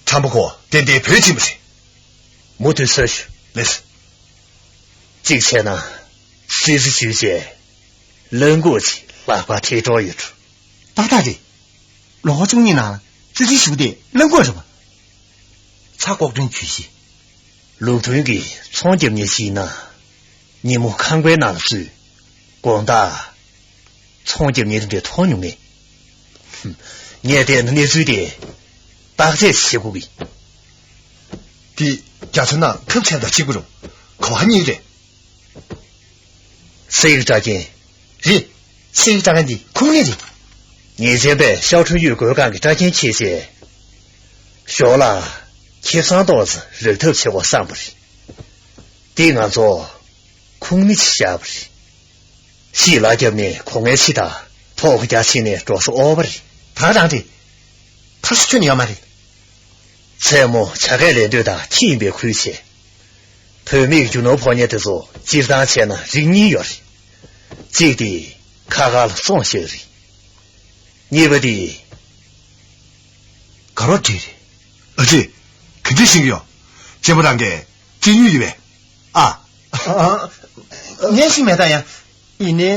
དྲང་པོ་ཁོ་ཏན་ཏན་བོད་ཕྱིན་པ་རེད། མུ་མཐུད་འཚོལ་ཤོག་ལགས་སོ། གཅིག་བྱས་ན། སྲིད་རྩེ་བརྒྱུད་བྱས། གླང་གོག་ཅིག་ལག་པར་ཁྲིད་འགྲོ་ཡོད་འགྲོ། ཏག་ཏག་རེད། ལོ་ངོ་བཅུ་གཉིས་ནང་སྲིད་རྩེ་བཞུགས་དེ་གླང་གོག་རེད་པ། ཚྭ་ལྐོག་ཕྲེང་གྱོད་གཞི། ལུགས་མཐུན་གྱིས་ཚོང་རྒྱབ་མཁན་ཞིག་ཡིན་ན། ཉིན་མོ་ཁང་པའི་ནང་ལ་འཛུལ། དགོང་དག་ཚོང་རྒྱབ་མཁན་དེ་འདྲ་མཐོང་མྱོང་ངས། ངས་བལྟས་ན་གནས་ཚུལ་དེ་བརྟག་དཔྱད་བྱེད་དགོས་ཀྱི། དེ་རྒྱ་མཚོ་ནང་ཁབ་ཆེན་དང་གཅིག་པ་རུང་ག་བ་གཉིས་རེད། སའི་གི་སྐྲ་རྒྱན། རེད། སའི་གི་སྐྲ་རྒྱན་འདི་ཁུངས་སྣེ་རེད། ཉེས་ཅན་པས་ཤའོ་ཁྲུན་ཡུས་མགོའི་སྒང་གི་སྐྲ་རྒྱན་ཁྱེར་བྱས། ཞོར་ལ་ཁེ་བཟང་ཏོག་ཙམ་རག་ཐབས་བྱེད་དགོས་བསམ་པ་རེད། འདི་ང་ཚོ་ཁུངས་སྣེ་ཅིག་བཞག་པ་རེད། ཤི་ལ་རྒྱབ་ནས་སྒོ་ངའི་ཕྱི་དང་ཐོག་རྒྱ་ཕྱི་ནས་འགྲོ་ས་ཨོ་བ་རེད། ད་རང་རེད། ཕར་སུ་ཁྱོན་ནས་ཡོད་མ་རེད། མཚན་མོ་བྱ་སྐད་ལེན་འདོད་དང་ཁྱི་ཡིན་པའི་ཁུལ་བྱས། བུད་མེད་རྒྱུ་ནོར་ཕོག་མཁན་དེ་ཚོ་སྤྱིར་བཏང་བྱས་ན་རིགས་གཉིས་ཡོད་རེད། གཅིག་དེ་ཁ་ཁ་ལ་བཙོང་བཞག་རེད། གཉིས་པ་དེ། དགའ་རོགས་བྲིས་རེད། ཨ་ཙི། ག་འདྲས་ཤེས་ཀྱི་ཡོད། གཅེན་པོ་རང་གིས་བྲིས་མྱོང་ཡོད་པས། ཨ། ངས་ཤེས་མེད་ད་ཡ། ཡིན་ནའི།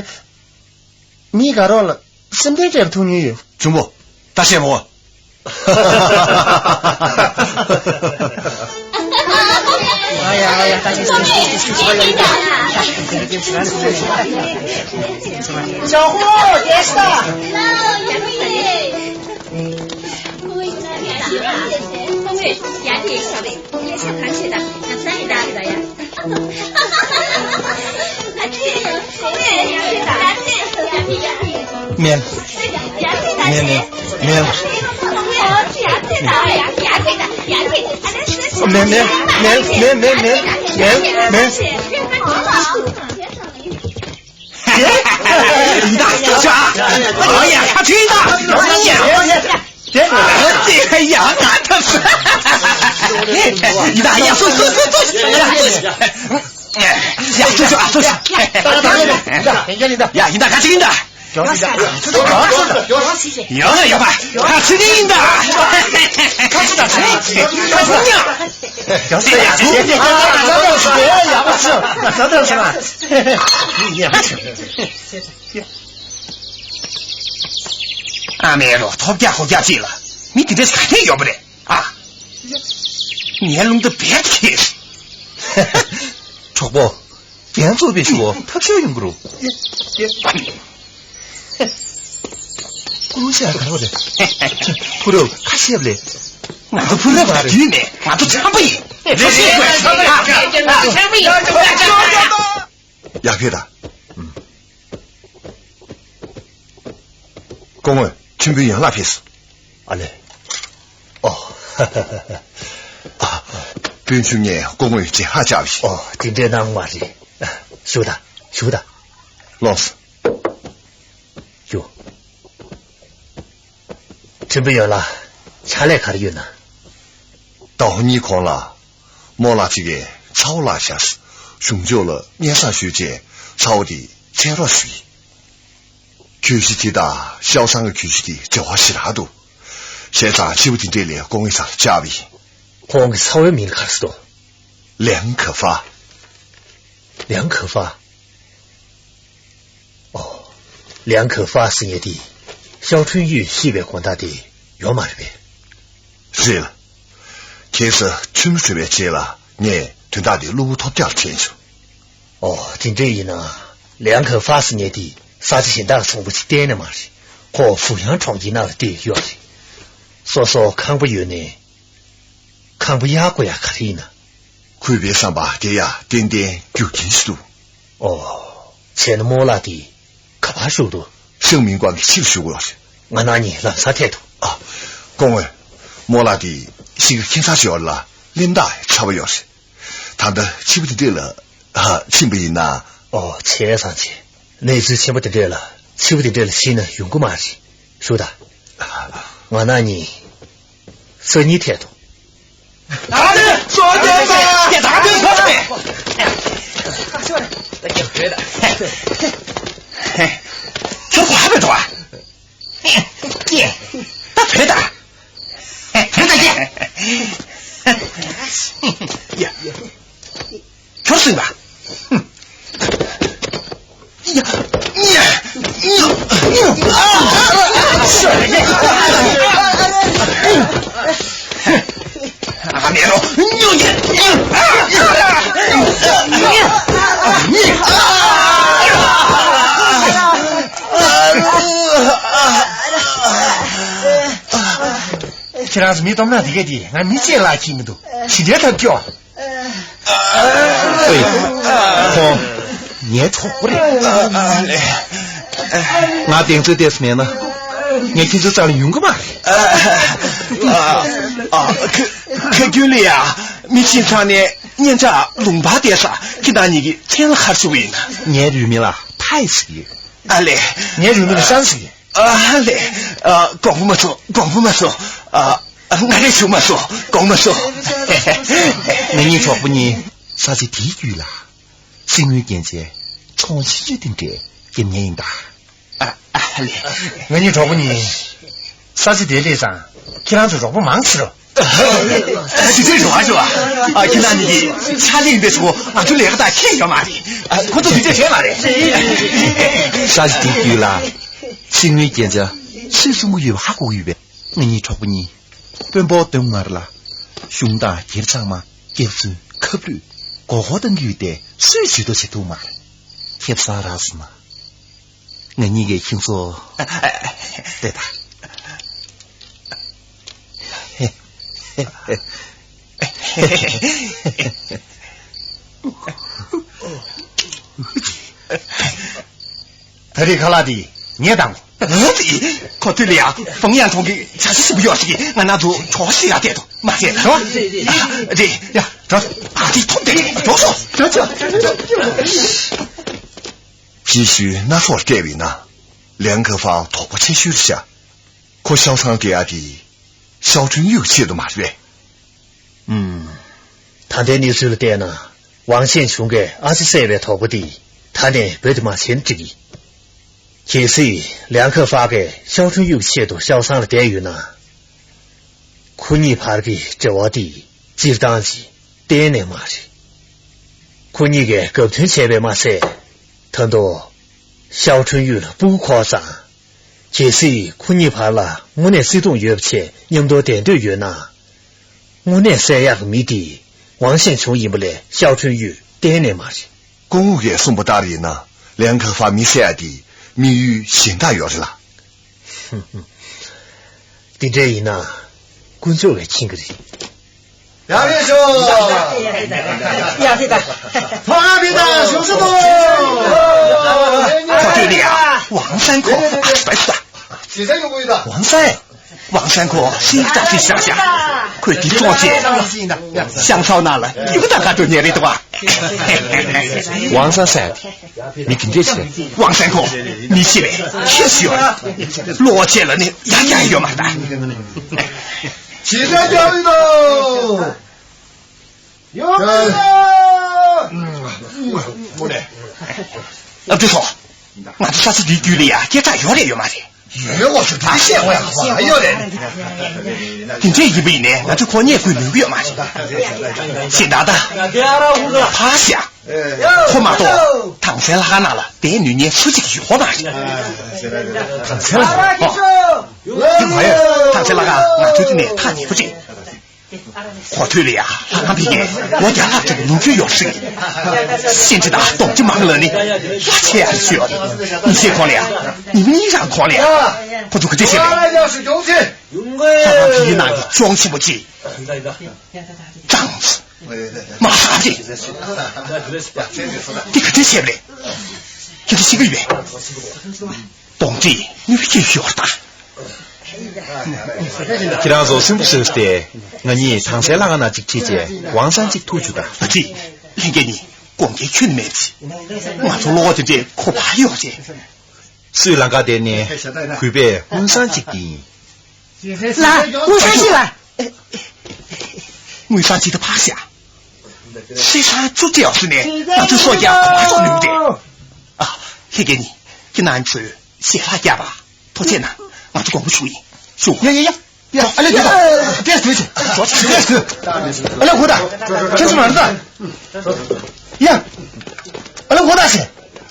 མི་དགའ་རོགས་ལ་སེམས་ཁྲལ་སྤྲད་པ་མཐོང་མྱོང་ཡོད། གཅུང་པོ། ད་བཤད་མོ། མེན། མེན། མེན། མེན། མེན། མེན། མེན། ཡི་དྭགས་ཁྱོད་ཆོག་ཨ། ཨ་ཡ་ཁ་ཁྲིད་ད། ཡ་ཡ་ཡ་ཡ་སུ་སུ་སུ་སུ། ཡ་སུ་སུ་ཨ་སུ་སུ། ཡ་ཡིན་ད་ཁ་ཁྲིད་ཡིན་ད། ཡོད་ཡོད་པ། ཁ་ཆེ་ནི་ཡིན་ད། ཁ་ཆེ་ད་ཆེ། ཁ་ཆེ་ཡ། ཡ་ཡ་ཡ། ཨ་མའི་རོ་ཐོབ་རྒྱག་ཧོ་རྒྱག་ཅིག་ལ་མི་དེ་འདྲས་ག་ནས་ཡོད་པ་རེད་ཨ། ངའི་རླུང་རྟ་བས་ཁེལ། གྲོགས་པོ། རྒྱན་རྫོགས་པའི་ཞུ་བོ་ཐབས་ཤེས་ཡོང་གི་རུ། ཀུ་ཤ་ག་རེ་རེད། ཕུ་རབ་ཁ་ཤེབ་ལེ། ང་ཚོ་ཕུ་རབ་ར་རེད། ང་ཚོ་ཆམ་པ་ཡིན། ང་ཚོ་ཆམ་པ་ཡིན། ཡར་ཕེབས་དང་། སྐུ་ངོ་ཁྲིམས་དཔོན་ཡན་ལགས་ཕེབས་སོང་། ཨ་ལེ། ཨོ། ཨ། སྤུན་ཆུང་ངས་སྐུ་ངོ་ཡི་རྗེས་ཧ་ཅག་བཞི། ཨོ་དེ་འདྲའི་སྣང་བ་རེད། བཞུགས་དང་བཞུགས་དང་། ལོངས། བཞུགས། ཁྲིམས་དཔོན་ཡན་ལགས་ཕྱག་ལས་ག་རེ་ཡོད་ན། ཟླ་བ་གཉིས་གོང་ལ། རྨོ་ལགས་ཅིག་གིས་ཚ་བོ་བརླགས་ཤག་གཞུང་ཕྱོགས་ལ་སྙན་སེང་ཞུས་རྗེས་ཚ་བོ་དེ་འཚོལ་རོགས་ཞུས། གྱོད་གཞི་དེ་དང་ཤའོ་ཧྥང་གི་གྱོད་གཞི་དེ་འབྲེལ་བ་ཞེ་དྲག་འདུག་བྱས་ཙང་ཕྱི་པོ་དེ་འདྲས་ལས་སྐུ་ངོའི་སར་བཅར་བ་ཡིན། ཁོང་གི་ཚ་བོའི་མིང་ག་རེ་ཟེར་འདུག་ལིའང་ཁེ་ཧྥ། ལིའང་ཁེ་ཧྥ། ཨོ། ལིའང་ཁེ་ཧྥ་ཟེར་མཁན་དེ་ཤའོ་ཁྲུན་ཡུས་ཤི་བའི་དགོང་དག་དེ་ཡོད་མ་རེད་པས། རེད་ལ། ཁ་སང་ཁྲིམས་གྲོལ་བའི་རྗེས་ལ་ངས་དོན་དག་དེ་གློ་བུར་ཐོལ་རྒྱག་ལ་དྲན་བྱུང་། ཨོ་དེ་འདྲས་ཡིན་ན་ལིའང་ཁེ་ཧྥ་ཟེར་མཁན་དེ་ས་ཆ་གཞན་དག་ཚོང་པ་ཅིག་གཏན་ནས་མ་རེད། ཁོ་ཧྥུ་ཡང་གྲོང་ཁྱེར་ནང་ལ་བསྡད་ཡོད་རེད། སོ་སོ་ཁང་པ་ཡོད་ནའི། ཁང་པ་གཡར་དགོས་ཡག་ག་རེ་ཡིན་ན། གུས་པའི་བསམ་པ་དེ་ཡང་ཏན་ཏན་རྒྱུ་རྐྱེན་ཞིག་འདུག་ཨོ། བྱས་ན་རྨོ་ལགས་དེ་ག་པར་བཞུགས་འདུག་ཧྲེང་མིང་ཀོང་གི་ཕྱི་ལ་བཞུགས་ཡོད་རེད། ང་ནང་ནས་ལམ་སང་ཐད་དོ། ཨ། སྐུ་ངོ། རྨོ་ལགས་དེ་ཤི་ཁ་ཁྱིམ་ཚང་ཞིག་ཡོད་ལ་གླེན་རྟགས་ཚ་བ་ཡོད་རེད། ད་ལྟ་ཕྱི་པོ་དེ་འདྲས་ལ་ཕྱིན་པ་ཡིན་ན། ཨོ་བྱས་ཙང་བྱས། གནས་ཚུལ་ཆེན་པོ་དེ་འདྲས་ལ་ཕྱི་པོ་དེ་འདྲས་ལ་ཕྱིན་ན་ཡོང་གི་མ་རེད། ཞུ་ད། ང་ནང་ནས་སང་ཉིན་ཐད་དོ། ད་ནི་ཙོ་ཏེ་ད་ད་ཏེ་ཕ་ཏེ། ཁྱོད་ཁ་བེད་འགྲོ་ཨ། ད་བེད་ད། བེད་ད་ཀྱེ། ཁྱོད་སུ་ཡིན་པ། ཡ། ཡ། ཡ། ཨ་མེ་རོ། ཉོ་ཉེ། ཁྱེད་རང་ཚོ་མི་སྟོབས་ན་དེ་གས་དེ་ང་མི་གཅིག་ལ་ཁྱིད་མི་འདུག་ཇི་འདྲའི་ཐབས་སྐྱོ། ཨེ། ཁོང་། ངའི་གྲོགས་པོ་རེད། ང་གདེང་ཚོད་ལྟས་སུ་མེད་ན། ངས་ཁྱེད་ཚོའི་རྩ་ལ་ཡོང་གི་མ་རེད། ཨ། ཨ། ཁ། ཁ་རྒྱུན་ལ་ཡ། མི་ཁྱིམ་ཚང་ནས་སྙན་གྲགས་ལུང་པ་བསྡད་ས་ཁྱེད་རང་གཉིས་ཀྱི་མཚན་ལ་ཁར་ཞུ་གི་ཡིན། ངའི་རུས་མིང་ལ་ཕའི་ཟེར་གྱི་ཡོད། ཨ་ལས། ངའི་རུས་མིང་ལ་ཧྲན་ཟེར་གྱི་ཡོད། ཨ་ལས། ཨ། དགོངས་པ་མ་ཚོམས། དགོངས་པ་མ་ཚོམས། ཨ། ང་རེ་ཞུ་མ་སོང་། དགོངས་མ་སོང་། ང་གཉིས་གྲོགས་པོ་གཉིས་ས་ཆ་དེའི་རྒྱུད་ལ་གསེར་དངུལ་རྒྱན་ཆའི་ཚོང་ཆེ་ཆུང་དེ་འདྲས་རྒྱབ་མཁན་ཡིན་ད། ཨ། ཨ་ལས། ང་གཉིས་གྲོགས་པོ་གཉིས་ས་ཆ་དེ་སླེབས་ཙང་ཁྱེད་རང་ཚོ་རོགས་པ་མང་ཆེ་རོགས། ཨ། ཅི་ཚོད་རོགས་ཨ་ཅོ། ཨ། ཁྱེད་རང་གཉིས་ཀྱི་ཕྱག་ལས་འདི་ཚོ་ང་ཚོའི་ལས་ཀ་དང་ཁྱད་ཡོད་མ་རེད། ཨ། ཁོ་ཚོ་དུས་ཚོད་བྱས་མ་རེད། ས་ཆ་དེའི་རྒྱུད་ལ་གསེར་དངུལ་རྒྱན་ཆ་ཚོས་གསུང་གི་ཡོད་པ་ཧ་གོ་གི་ཡོད་པས། ང་གཉིས་གྲོགས་པོ་གཉིས་དཔོན་པོ་དོན་ངར་ལ་གཞུང་དང་སྒེར་ཚང་མ་སྐྱག་རྫུན་ཁབ་ལུད་མགོ་སྐོར་བཏང་གི་ཡོད་དེ་སུས་ཇུས་གཏོགས་བྱེད་ཐུབ་མ་རེད། ཁེ་བཟང་རག་སོང་ན། ང་གཉིས་ཀྱི་ཁྱིམ་སོ་དེ་ད། ད་རེས་ཁ་ལག་དེ་ངས་བཏང་། ཨ་ཙི། ཁོ་ཐུག་ལ་ཡ་ཧྥང་ཡང་ཁོང་གི་ཆ་ཤས་ཞིག་ཡོད་ཞིག་ང་ན་ཚོ་གྲོགས་ཤིག་ཡ་བལྟས་དོ་མ་བལྟས་ལ། རེད། ཡ། རེད། ཡ། གྲོགས། ཨ་ཙི་ཐོབ་དེ་གྲོགས་སོ། གྲོགས་སོ། རྗེས་ཤུལ་སྣ་ཚོགས་སྤྲད་པས་ན་ལན་ཁ་ཧྥང་དོགས་པ་ཆེ་ཤོས་རེད་ཤག་ཁོ་ཤའོ་ཚང་སྐྱེལ་ཡ་དེ་ཤའོ་ཁྲུན་ཡུས་ཆེད་དུ་མ་རེད་པས། ཨུམ། ད་ལྟའི་གནས་ཚུལ་ལ་བལྟས་ན་ཝང་ཞན་ཆུང་གིས་ཨ་ཙི་བསད་པའི་དོགས་པ་དེ་ད་ནས་བོད་དུ་མ་བྱེད་ན་འགྲིག་གི། གལ་སྲིད་ལིའང་ཁེ་ཧྥང་གིས་ཤའོ་ཁྲུན་ཡུས་ཆེད་དུ་ཤའོ་ཚང་ལ་བསྡད་ཡོད་ན། ཁོ་གཉིས་བར་གྱི་འབྲེལ་བ་དེ་སྤྱིར་བཏང་གི་གཏན་ནས་མ་རེད། ཁོ་གཉིས་ཀས་རྒབ་མཐུན་བྱས་པས་མ་ཟད། ད་དུང་ཤའོ་ཁྲུན་ཡུས་ལ་སྤུ་གུ་འཁོར་ཙང་། གལ་སྲིད་ཁོ་གཉིས་བར་ལ་དངོས་གནས་བརྩེ་དུང་ཡོད་པ་བྱས་མཉམ་དུ་བསྡད་འདོད་ཡོད་ན། དངོས་གནས་བསད་ཡག་གི་མི་དེ་ཝང་ཞན་ཆུང་ཡིན་པ་ལས་ཤའོ་ཁྲུན་ཡུས་གཏན་ནས་མ་རེད། སྐུ་ངོ་གིས་གསུངས་པ་ལྟར་ཡིན་ན་ལིའང་ཁེ་ཧྥང་མི་བསད་ཡ་དེ་དམིགས་ཡུལ་གཞན་དག་ཡོད་རེད་ལ། དེ་འདྲ་ཡིན་ན་དཀོན་མཆོག་གིས་མཁྱེན་གྱི་རེད། ཡག་རེད་ཤོག་ཡག་རེད་ད། ཕ་ག་མི་དང་ཞུ་ཞུ་དོ། ཁོ་ཐོས་ནས་ཡ་ཝང་སན་ཁོ་ཨ་ཤི་པ་ཤི་ད། ཇི་ལྟར་ཡོང་གི་ཡོད་ད། ཝང་སན། ཝང་སན་ཁོ་སི་ཏྲ་ཏི་ཤ་ཤ། ཁོས་དེ་ཙོག་ཅེ། ཤང་ཚའོ་ནང་ལ་ཡུག་དང་དགའ་སྤྲོ་ཉེ་རེད་འདུག་བ། ཝང་སན་སན། མི་དེ་འདྲས་ཆེ། ཝང་སན་ཁོ་མི་ཤི་བས་ཁྱི་ཤི་ཡོད། གློ་བོ་ཆེ་ལ་ནི་ཡ་ཡ་ཡོད་མ་རེད། ཇི་ལྟར་རྒྱག་ཡིན་ནོ། ཡོད་མ་རེད། ཨ་ཏི་ཐོ། ང་ཚོ་ས་ཆ་འདིའི་རྒྱུད་ལ་ཡ་སྐད་གྲགས་ཡོད་རེད་ཡོད་མ་རེད། ཡོད་འོ་ཤོད་ད་བཤད་འོ་ཡ་ཧ་ཡོད་རེད། དེ་འདྲས་ཡིན་པ་ཡིན་ནའི་ང་ཚོས་ཁོ་བརྙས་བཀོད་ནུས་ཀྱི་ཡོད་མ་རེད། ཤེས་ད་ད། ཕར་བཞག་ཁོ་མ་གཏོགས་དྭངས་གསལ་ལྷ་ཁང་ནང་ལ་བསྡད་ནུས་མཁན་སུ་གཅིག་ཡོད་མ་རེད། དྭངས་གསལ་ལྷ་ཁང་། ཨོ། ཡིན་མ་ཡོད། དྭངས་གསལ་ལྷ་ཁང་ང་ཚོའི་འདི་ནས་ཐག་ཉེ་པོ་ཅིག་ཁོ་ཐོས་ལ་ཡ་ལྷ་ཁང་ཕ་གིར་ལོ་བརྒྱ་ལྷག་ཙམ་ལོ་རྒྱུས་ཡོད་སྲིད། གཤིན་རྗེ་དང་གདོན་རྗེ་མང་ལ་ནི་ལྷ་ཆེ་ཡ་ཞུ་ཡོད། ཉི་ཤེས་གོང་ལ་ཡ་ཉི་མ་གཉིས་རང་གོང་ལ་ཡ་ཁོ་ཚོ་ག་འདྲ་བྱས་པས། ལྷ་ཁང་ཕ་གིའི་ནང་གི་གཅོང་ཆེན་པོ་ཅིག་ཀྲང་། མ་ཧྲ་ཅིག་འདི་ག་འདྲ་བྱས་པས། ཁྱེད་ཚོ་ཤེས་ཀྱི་ཡོད་པས། གདོན་རྗེ་ནུས་པ་ཅིག་ཡོད་ད། ཁྱེད་རང་ཚོ་སུན་པོ་བཟོས་ཏེ། ང་གཉིས་དྭངས་གསལ་ལྷ་ཁང་ནང་གཅིག་ཁྲིད་བྱས་ཝང་སན་གཅིག་ཐུག་བཅུག་དང་། ཨ་ཙི། ལྷན་རྒྱས་གཉིས་དགོངས་འགལ་ཁྱོན་ནས་མེད་ཅི། ང་ཚོ་གློ་བོ་དེ་འདྲས་ཁོ་ཕར་གཡོགས་བྱས། སུས་ལམ་ཁ་དེད་ནས་གུས་པས་དངུལ་སྲང་གཅིག་འདི་ཡིན། ལ། དངུལ་སྲང་གཅིག་ལ། དངུལ་སྲང་གཅིག་དེ་ཕར་བཞག་སྲིད་སྲང་བཅུ་སྤྲད་ཡོད་ཟེར་ནས་ང་ཚོའི་སྲོག་སྐྱབས་གོ་བ་སོགས་ནུས་མི་འདུག་ཨ། ལྷན་རྒྱས་གཉིས་ཁྱེད་རྣམ་ཚོས་ཞལ་ལག་བརྒྱབ་པ། ཐུགས་རྗེ་གནང་། ང་ཚོ་དགོངས་པ་ཞུ་ཡིན། ཞུ། ཡ་ཡ་ཡ། ཡ། ཨ་ལེ་འདུག་ད། ཏེས་དུས་ཆེ། ཏེས་དུས། ཨ་ལེ་ཧུ་ད། ཁྱེད་ཚོ་མ་རེད་ད། ཡ། ཨ་ལེ་ཧུ་ད་ཆེ། ད་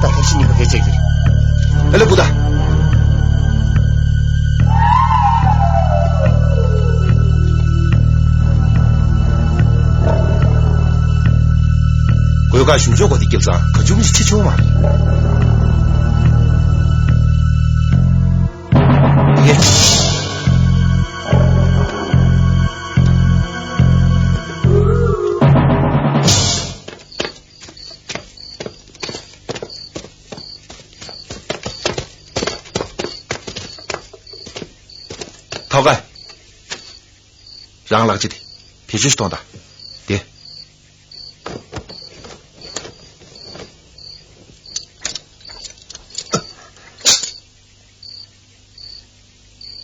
ཐེངས་ཤིག་ཉིན་མོ་ཕལ་ཆེར་གྱིས། ཨ་ལེ་བུ་ད། ཁ་ཞུ་ཆོག་གོ་དེ་སྐྱབས་ཚང་ག་ཅུང་ཞིག་ཆེ་ཆུང་མ་རེད། ངས། ཐོག་ཁ། རང་ལག་ཅི་དེ། བེད་སྤྱོད་ཞིག་གཏོང་དང་། དེ།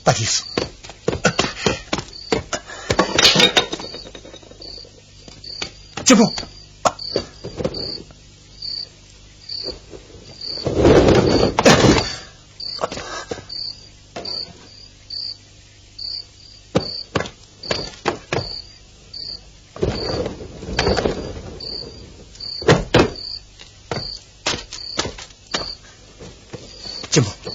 ད་དེ་སུ། གཅེན་པོ། གཅེན་པོ། འགྲོ།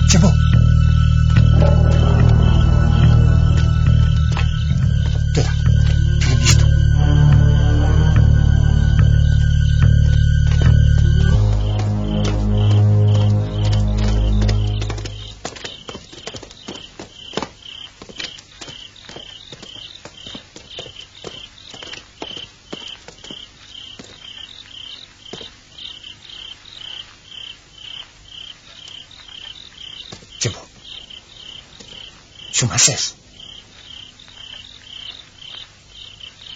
གཅེན་པོ། ལྟོས་དང་། དེ་ག་མི་ཞིག་འདུག་གཅེན་པོ། ཆུ་མ་ཟད།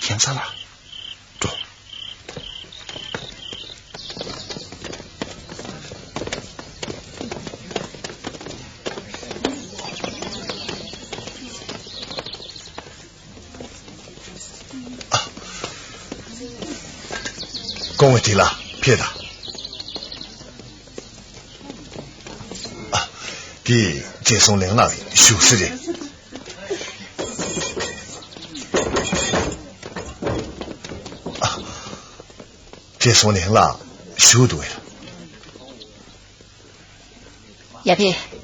ཁྱིམ་ཚང་ལ་འགྲོ། སྐུ་ངོ་དེ་ལ་ཕེབས་དང་། ཨ། དེ་བགྲེས་སོང་ལེང་ལགས་བཞུགས་ས་རེད། ཨ། བགྲེས་སོང་ལེང་ལགས་བཞུགས་འདུག་གས། ཡར་ཕེབས།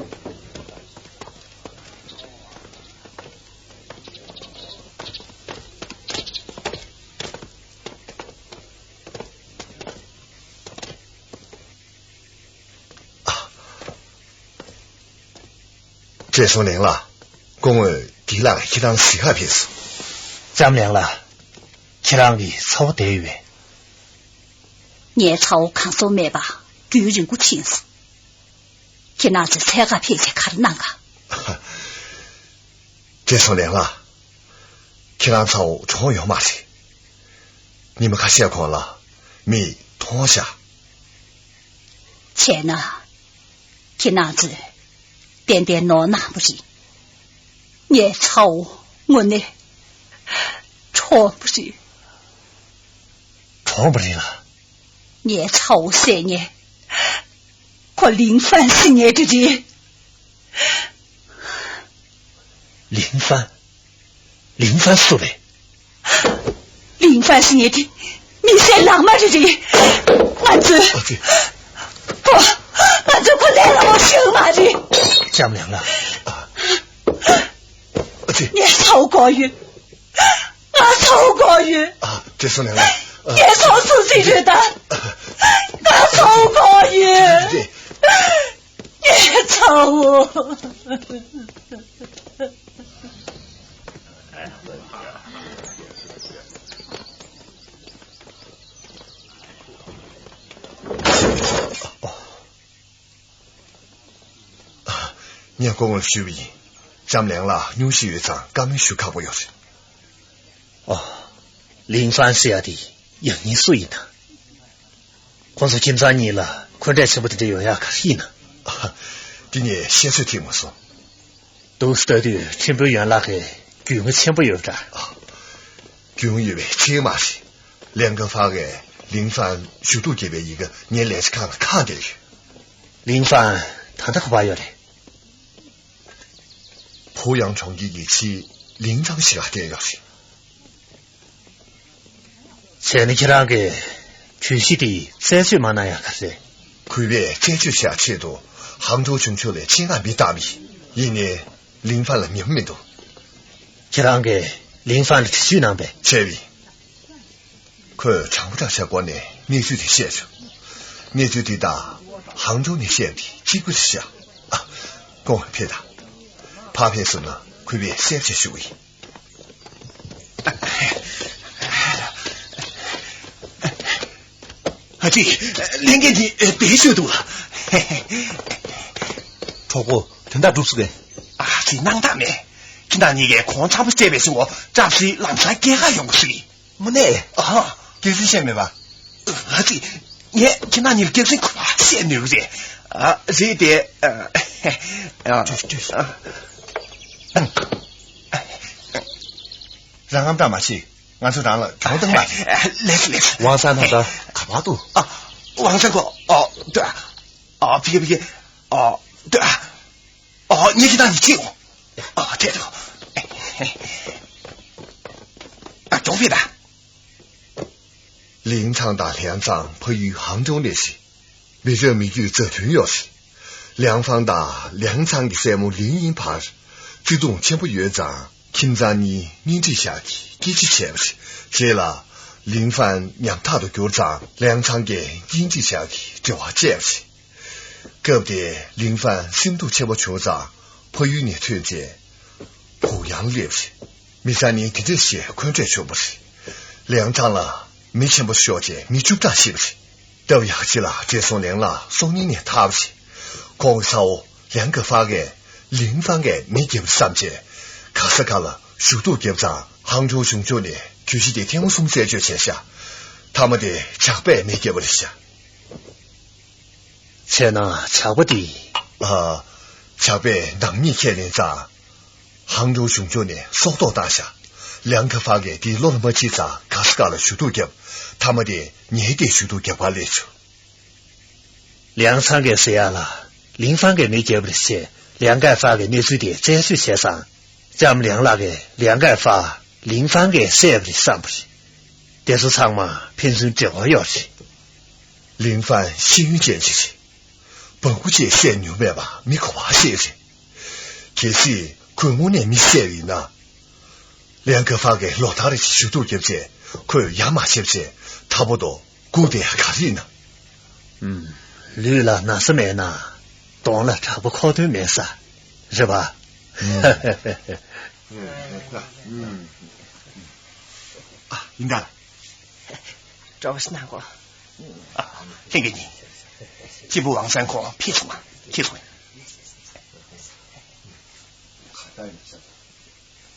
བགྲེས་སོང་ལེང་ལགས། སྐུ་ངོ་དེ་ལ་ཁྱེད་རང་གཟིགས་ག་ཕེབས་སོང་། ལྕམ་ལེང་ལགས། ཁྱེད་རང་གི་ཚ་བོ་བསྡད་ཡོད་པས། ངའི་ཚ་བོ་གང་སོང་མེད་པ་རྒྱུན་རིང་པོ་ཕྱིན་སོང་། ཁྱེད་རང་ཚོས་འཚོལ་ག་ཕེབས་བྱས་ག་རེ་གནང་ག། བགྲེས་སོང་ལེང་ལགས། ཁྱེད་རང་ཚ་བོ་གྲོངས་ཡོད་མ་རེད། ཉི་མ་ཁ་ཤས་གོང་ལ་མིས་མཐོང་བཞག། བྱས་ན། ཁྱེད་རང་ཚོས་ཏན་ཏན་ནོར་གནང་བ་རེད། ངའི་ཚ་བོ་དངོས་གནས་གྲོངས་པ་རེད། གྲོངས་པ་རེད་ལ། ངའི་ཚ་བོ་ཟེར་མཁན། ཁོ་ལིང་ཧྥན་ཟེར་མཁན་དེ་རེད། ལིང་ཧྥན། ལིང་ཧྥན་སུ་རེད། ལིང་ཧྥན་ཟེར་མཁན་དེ་མི་སེར་ལག་དམར་རེད། ང་ཚོས། ཨ་ཙི། ཁོ། ང་ཚོས་ཁོ་ལས་སླ་པོ་ཤེས་མ་རེད། ལྕམ་ལེང་ལགས། ཨ་ཙི། ངའི་ཚ་བོ་དགོས་ཡོད། ང་ཚ་བོ་དགོས་ཡོད། ཨ། དེ་སོང་ནས་ལ། ངའི་ཚོགས་སུ་ཟིན་རེད་ད། ད་ཚོགས་གོ་ཡིན། རེད། ངའི་ཚོགས། ངས་སྐུ་ངོ་ལ་ཞུས་པ་ཡིན། ལྕམ་ལེང་ལགས་སྙུང་གཞི་ཡོད་ཙང་བཀའ་མོལ་ཞུ་ཁག་པོ་ཡོད་རེད། ཨོ། ལིང་ཧྥན་ཟེར་ཡ་དེ་ཡང་སྙིང་སུ་ཡིན་ན། ཁོང་ཚོ་ཁྱིམ་ཚང་གཉིས་ལ་འཁོན་འགྲས་ཆེན་པོ་དེ་འདྲ་ཡོང་ཡ་ག་རེ་ཡིན་ན། ཨ། དེ་ངས་བཤད་ཚོད་ཐིག་མ་སོང་། འདུག་ལྟ་དུས་ཁྲིན་ཕུའུ་ཡོན་ལགས་ཀྱིས་རྒྱུས་མངའ་ཆེན་པོ་ཡོད་འདྲ། རྒྱུས་མངའ་ཡོད་པའི་ཕྱིར་མ་རེད། ལེང་ཀ་ཧྥ་གིས་ལིང་ཧྥན་ཞུ་གཏུག་བརྒྱབ་པའི་ཡི་གེ་ངའི་ལས་བྱེད་ཁང་ལ་ཁག་བསྡད་ཡོད། ལིང་ཧྥན་ད་ལྟ་ག་པར་ཡོད་རེད། ཕུའུ་ཡང་གྲོང་ཁྱེར་གྱི་ཕྱིའི་ལིང་ཚང་ཞིག་ལ་བསྡད་ཡོད་རེད། བྱས་ན་ཁྱེད་རང་གིས་གྱོད་གཞི་དེ་རྩད་གཅོད་མ་གནང་ཡག་ག་རེ་རེད། གུས་པས་རྩད་གཅོད་བྱེད་ཆེད་དུ་ཧང་ཀྲོའུ་གཞུང་ཕྱོགས་ལ་ཆེད་མངགས་མི་བཏང་མེད། ཡིན་ནའི་ལིང་ཧྥན་ལ་ཉན་མི་འདུག་ཁྱེད་རང་གིས་ལིང་ཧྥན་ལ་དྲི་གཅོད་གནང་པས། བྱས་པས། ཁོས་དྲང་པོ་དྲང་བཞག་སྒོ་ནས་གནས་ཚུལ་དེ་བཤད་བྱུང་། གནས་ཚུལ་དེ་དག་ཧང་ཀྲོའུ་ནས་བཤད་པ་དེ་གཅིག་པུ་རེད་ཤག་ཨ། སྐུ་ངོ་ཕེབས་དང་། ཕར་ཕེབས་སོང་ན་གུས་པས་གསལ་བཤད་ཞུ་གི་ཡིན། ཨ་ཙི། ལྷན་རྒྱས་ཀྱིས་བེད་སྤྱོད་འདུག་གྲོགས་པོ་དོན་དག་སྒྲུབ་སོང་གས། ཨ་ཙི་སྣང་དག་མེད། ཁྱེད་རང་གཉིས་ཀས་གོང་ཚ་པོ་སྤྲད་པའི་སོང་བ་བཀྲ་ཤིས་ལམ་སང་སྐྱེལ་ག་ཡོང་གི་ཞིག་དངོས་གནས། ཨ། སྐད་ཆ་བཤད་མེད་པ། ཨ་ཙི། ངས་ཁྱེད་རང་གཉིས་ལ་སྐད་ཆ་ག་པར་བཤད་ནུས་རེད། ཨ། རེད་དེ། ཨ། ཨ། ཨ། རང་ངམ་ཐག་མ་བྱེད། ང་ཚོ་རང་ལ་གྱོང་བཏང་མ་རེད། ལེགས་ལེགས། ཝང་སན་ད་ལྟ་ག་པར་འདུག་ཨ། ཝང་སན་ཁོ། ཨ། ལྟོས། ཨ། ཕ་གི་ཕ་གི། ཨ། ལྟོས། ཨ། ངས་ཁྱེད་རང་གཉིས་ཁྲིད་འོང་། ཨ། ཁྲིད་འོང་། ཨ། གྱོང་ཕེབས་ད། ལིང་ཚང་དང་ལིང་ཚང་ཕ་ཡུལ་ཧང་ཀྲོའུ་ནས་རེད། མི་ཆོས་མི་རྒྱུད་མཛའ་མཐུན་ཡོད་རེད། ལིང་ཧྥང་དང་ལིང་ཚང་གི་སྲས་མོ་ལིང་ཡིན་བར་བརྩེ་དུང་ཆེན་པོ་ཡོད་ཙང་ཁྱིམ་ཚང་གཉིས་གཉེན་སྒྲིག་བཞག་གི་སྐྱིད་ཅིག་བྱས་པ་རེད། རྗེས་ལ་ལིང་ཧྥན་ཉམ་ཐག་ཏུ་གྱུར་ཙང་ལིང་ཚང་གིས་གཉེན་སྒྲིག་བཞག་གི་འབྲེལ་བ་བཅད་པ་རེད། སྐབས་དེར་ལིང་ཧྥན་སེམས་སྡུག་ཆེན་པོ་བྱུང་ཙང་ཕ་ཡུལ་ནས་ཐོན་རྗེས། ཕུའུ་ཡང་སླེབས་རེད། མི་ཚང་ནི་དེ་འདྲ་ཞིག་འཁོན་འགྲས་བྱུང་བ་རེད། ལིང་ཚང་ལ་མི་ཆེན་པོ་ཤོར་རྗེས་མི་བཅུ་ཕྲག་ཤི་བ་རེད། སྟབས་ཡག་ཅིག་ལ་བགྲེས་སོང་ལིང་ལགས་སྲོག་ཉེན་ནས་ཐར་བ་རེད། ཁོང་གི་ཚ་བོ་ལིང་ཀ་ཧྥ་གིས་ལིང་ཧྥང་གིས་མེ་བརྒྱབ་བསམ་རྗེས་ག་ས་ག་ལ་ཞུ་གཏུག་བརྒྱབ་ཙང་ཧང་ཀྲོའུ་གཞུང་ཕྱོགས་ནས་གྱོད་གཞི་དེ་ཐེངས་མ་གསུམ་རྩད་གཅོད་བྱས་ཤག་མཐའ་མ་དེ་ཇག་པས་མེ་བརྒྱབ་པ་རེད་ཤག་བྱས་ན་ཇག་པ་དེ། ཨ། ཇག་པས་ནག་ཉེས་ཁས་ལེན་ཙང་། ཧང་ཀྲོའུ་གཞུང་ཕྱོགས་ནས་སྲོག་ཐོག་བཏང་ཤག་ལིང་ཀ་ཧྥ་གིས་དེའི་བློ་ལ་མ་ཆེས་ཙང་ག་ས་ག་ལ་ཞུ་གཏུག་བརྒྱབ། མཐའ་མ་དེ་ངས་དེ་ཞུ་གཏུག་རྒྱག་པར་སླེབས་བྱུང་། ལིང་ཚང་གིས་ཟེར་ཡག་ལ་ལིང་ཧྥང་གིས་མེ་བརྒྱབ་པ་རེད་ཟེར་ལིང་ཀ་ཧྥ་གིས་གནས་ཚུལ་དེ་རྩད་གཅོད་བྱས་ཙང་། ལྕམ་ལིང་ལགས་ཀྱིས་ལིང་ཀ་ཧྥ་ལིང་ཧྥང་གིས་བསད་པ་རེད་བསམ་པ་རེད། དེ་ཚོ་ཚང་མ་ཕན་ཚུན་འབྲེལ་བ་ཡོད་རེད། ལིང་ཧྥང་ཤེས་ཡོན་ཅན་ཞིག་རེད། སྦྲ་གུ་ཅིག་བཤད་མྱོང་མེད་པ་མི་ག་པར་ཤེས་རེད། གལ་སྲིད་ཁོས་དངོས་གནས་མི་བསད་པ་ཡིན་ན། ལིང་ཀ་ཧྥ་གིས་ལོ་ལྟར་རེ་བཞིན་ཞུ་གཏུག་བརྒྱབ་རྗེས་ཁོས་ཡ་མ་བྱས་པ་བྱས་མཐའ་པོ་དུ་སྒུག་བསྡད་ཡ་ག་རེ་ཡིན་ན། ཨུམ། ལུས་ལ་ན་ཚ་མེད་ན་གདོང་ལ་དྲེག་པ་ཁོག་སྟོན་མེད་ས་རེད་པ། ཨ། ཡིན་ད། བཀྲ་ཤིས་གནང་གོ། ཨ། ལྷན་རྒྱས་གཉིས། གཅེན་པོ་ཝང་སན་ཁོང་ཕེབས་སོང་ང་། ཕེབས་སོང་ང་།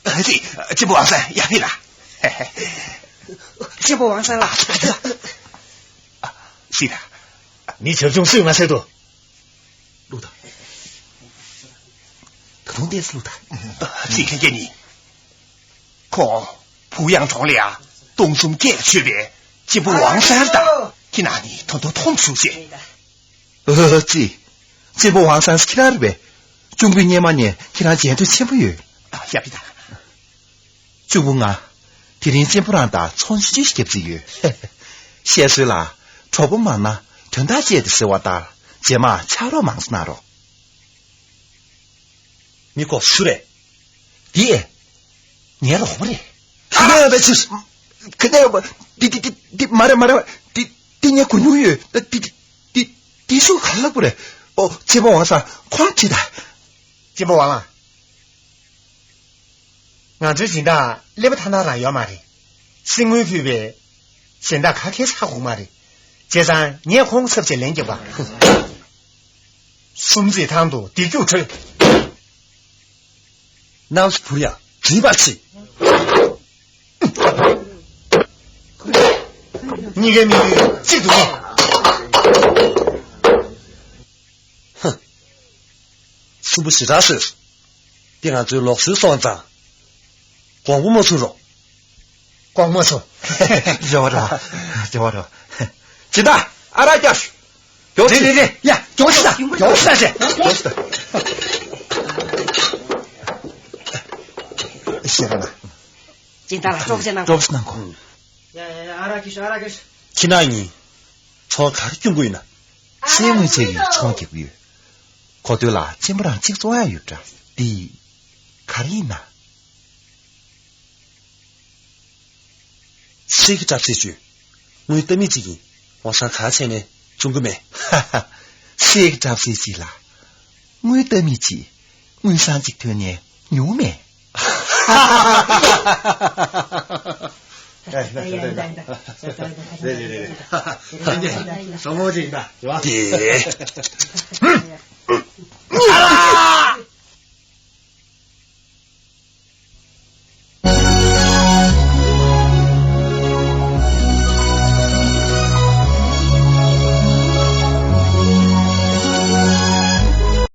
ཨ་ཙི། གཅེན་པོ་ཝང་སན་ཡར་ཕེབས་ལ། གཅེན་པོ་ཝང་སན་ལགས། ཨ། སྲིད་ད། མི་བྱབ་ཆུང་སུས་ང་བསད་དོ། བླུག་དང་། ད་དུང་ཏོག་ཙམ་བླུག་དང་། ཨ་ཙི། ལྷན་རྒྱས་གཉིས། ཁོང་ཕུའུ་ཡང་གྲོང་ལ་ཡ་སྟོང་གསུམ་སྐད་ཆོད་པའི་གཅེན་པོ་ཝང་སན་དང་ཁྱེད་རྣམ་གཉིས་ད་དུང་མཐོང་མི་ཚུགས་ཟེར། ཨ་ཙི། གཅེན་པོ་ཝང་སན་ཁྱེད་རང་རེད་པས། གཅུང་པོས་སྔོན་མ་ནས་ཁྱེད་རང་མཇལ་འདོད་ཆེན་པོ་ཡོད། ཨ། ཡར་ཕེབས་དང་། གཅུང་པོ་ང་། དེ་རིང་གཅེན་པོ་རང་དང་ཚོང་ཆུང་ཆུང་ཞིག་བརྒྱབ་རྩིས་ཡོད། བཤད་སྲོལ་ལ། གྲོགས་པོ་མང་ན་དོན་དག་བཅས་ཏེ་ཟེར་བ་ལྟར་རྗེས་མ་ཕྱག་རོགས་མང་ཙམ་གནང་རོགས། མི་ཁོ་སུ་རེད། འདི། ངའི་རོགས་པ་རེད། ཨ། ལོས་པའི་ཆུ། ཁ་ཏ་ཡོད་པ། དེ་དེ་དེ་དེ་མ་རེད་མ་རེད། དེ་དེ་ངས་གོ་མྱོང་ཡོད། ད་དེ་དེ་དེ་དེ་སུ་ག་ལ་པོ་རེད། ཨོ་གཅེན་པོ་ཝང་སང་ཁོང་ཁྲིད་ད། གཅེན་པོ་ཝང་ལགས། ང་ཚོའི་སྦྱིན་བདག་ཀླད་པ་ཐ་ན་རང་ཡོད་མ་རེད། གསེར་དངུལ་ཕུལ་བའི་སྦྱིན་བདག་ག་གེ་ཧ་གོ་མ་རེད། བྱས་ཙང་ངས་ཁོང་ཚབ་བྱས་ལན་རྒྱབ་པ། སུམ་རྩེག་ཐང་དུ་བདེ་སྐྱུག་བྲོས། གནམ་ས་བུར་ཡང་བྲིས་པ་ཆེ། གཉིས་ཀའི་མིག་ཡུལ་གཅིག་ཏུ་ངེས། ཧ། སུན་པོ་ཞེ་དྲག་ཟེར། འདི་ང་ཚོའི་ལུགས་སྲོལ་སོང་ཙང་། དགོངས་པ་མ་ཚོམ་རོགས། དགོངས་པ་མ་ཚོམ། རེ་བ་རེ་བ། རེ་བ་རེ་བ། སྦྱིན་བདག་ཨ་རག་རྒྱག་ཤོག། མགྱོགས་རེད་རེད་རེད། ཡ་མགྱོགས་ཤོག་ད། མགྱོགས་ཤོག་ད་ཟེར། མགྱོགས་ཤོག་ད། ཤེས་ར་ན། སྦྱིན་བདག་ལགས་སྤྲོ་པོ་ཅིག་གནང་། སྤྲོ་པོ་ཅིག་གནང་གོ། ཡ་ཡ་ཡ། ཨ་རག་རྒྱག་ཤོག། ཨ་རག་རྒྱག་ཤོག། ཁྱེད་རང་གཉིས་ཚོང་ག་རེ་སྐྱོན་གྱི་ཡོད་ན། གསེར་དངུལ་བཅས་ཀྱི་ཚོང་རྒྱག་གི་ཡོད། གོ་ཐོས་ལ་གཅེན་པོ་རང་གཅིག་བཙོང་ཡ་ཡོད་འདྲ། འདི་ག་རེ་ཡིན་ན། གསེར་གྱི་འཁྲབ་ཚིག་བཅུ། དངུལ་རྟ་མིག་གཅིག་ཡིན། ཝང་སང་ག་བྱས་ནས་བྱུང་གི་མེད། ཧ་ཧ། གསེར་གྱི་འཁྲབ་ཚིག་གཅིག་ལ། དངུལ་རྟ་མིག་གཅིག། དངུལ་སྲང་གཅིག་ཐོན་ནས་ཉུང་མེད། རེད་རེད་རེད། ཧ་ཧ། ཧ་ཧ། ཧ་ཧ། ཧ་ཧ།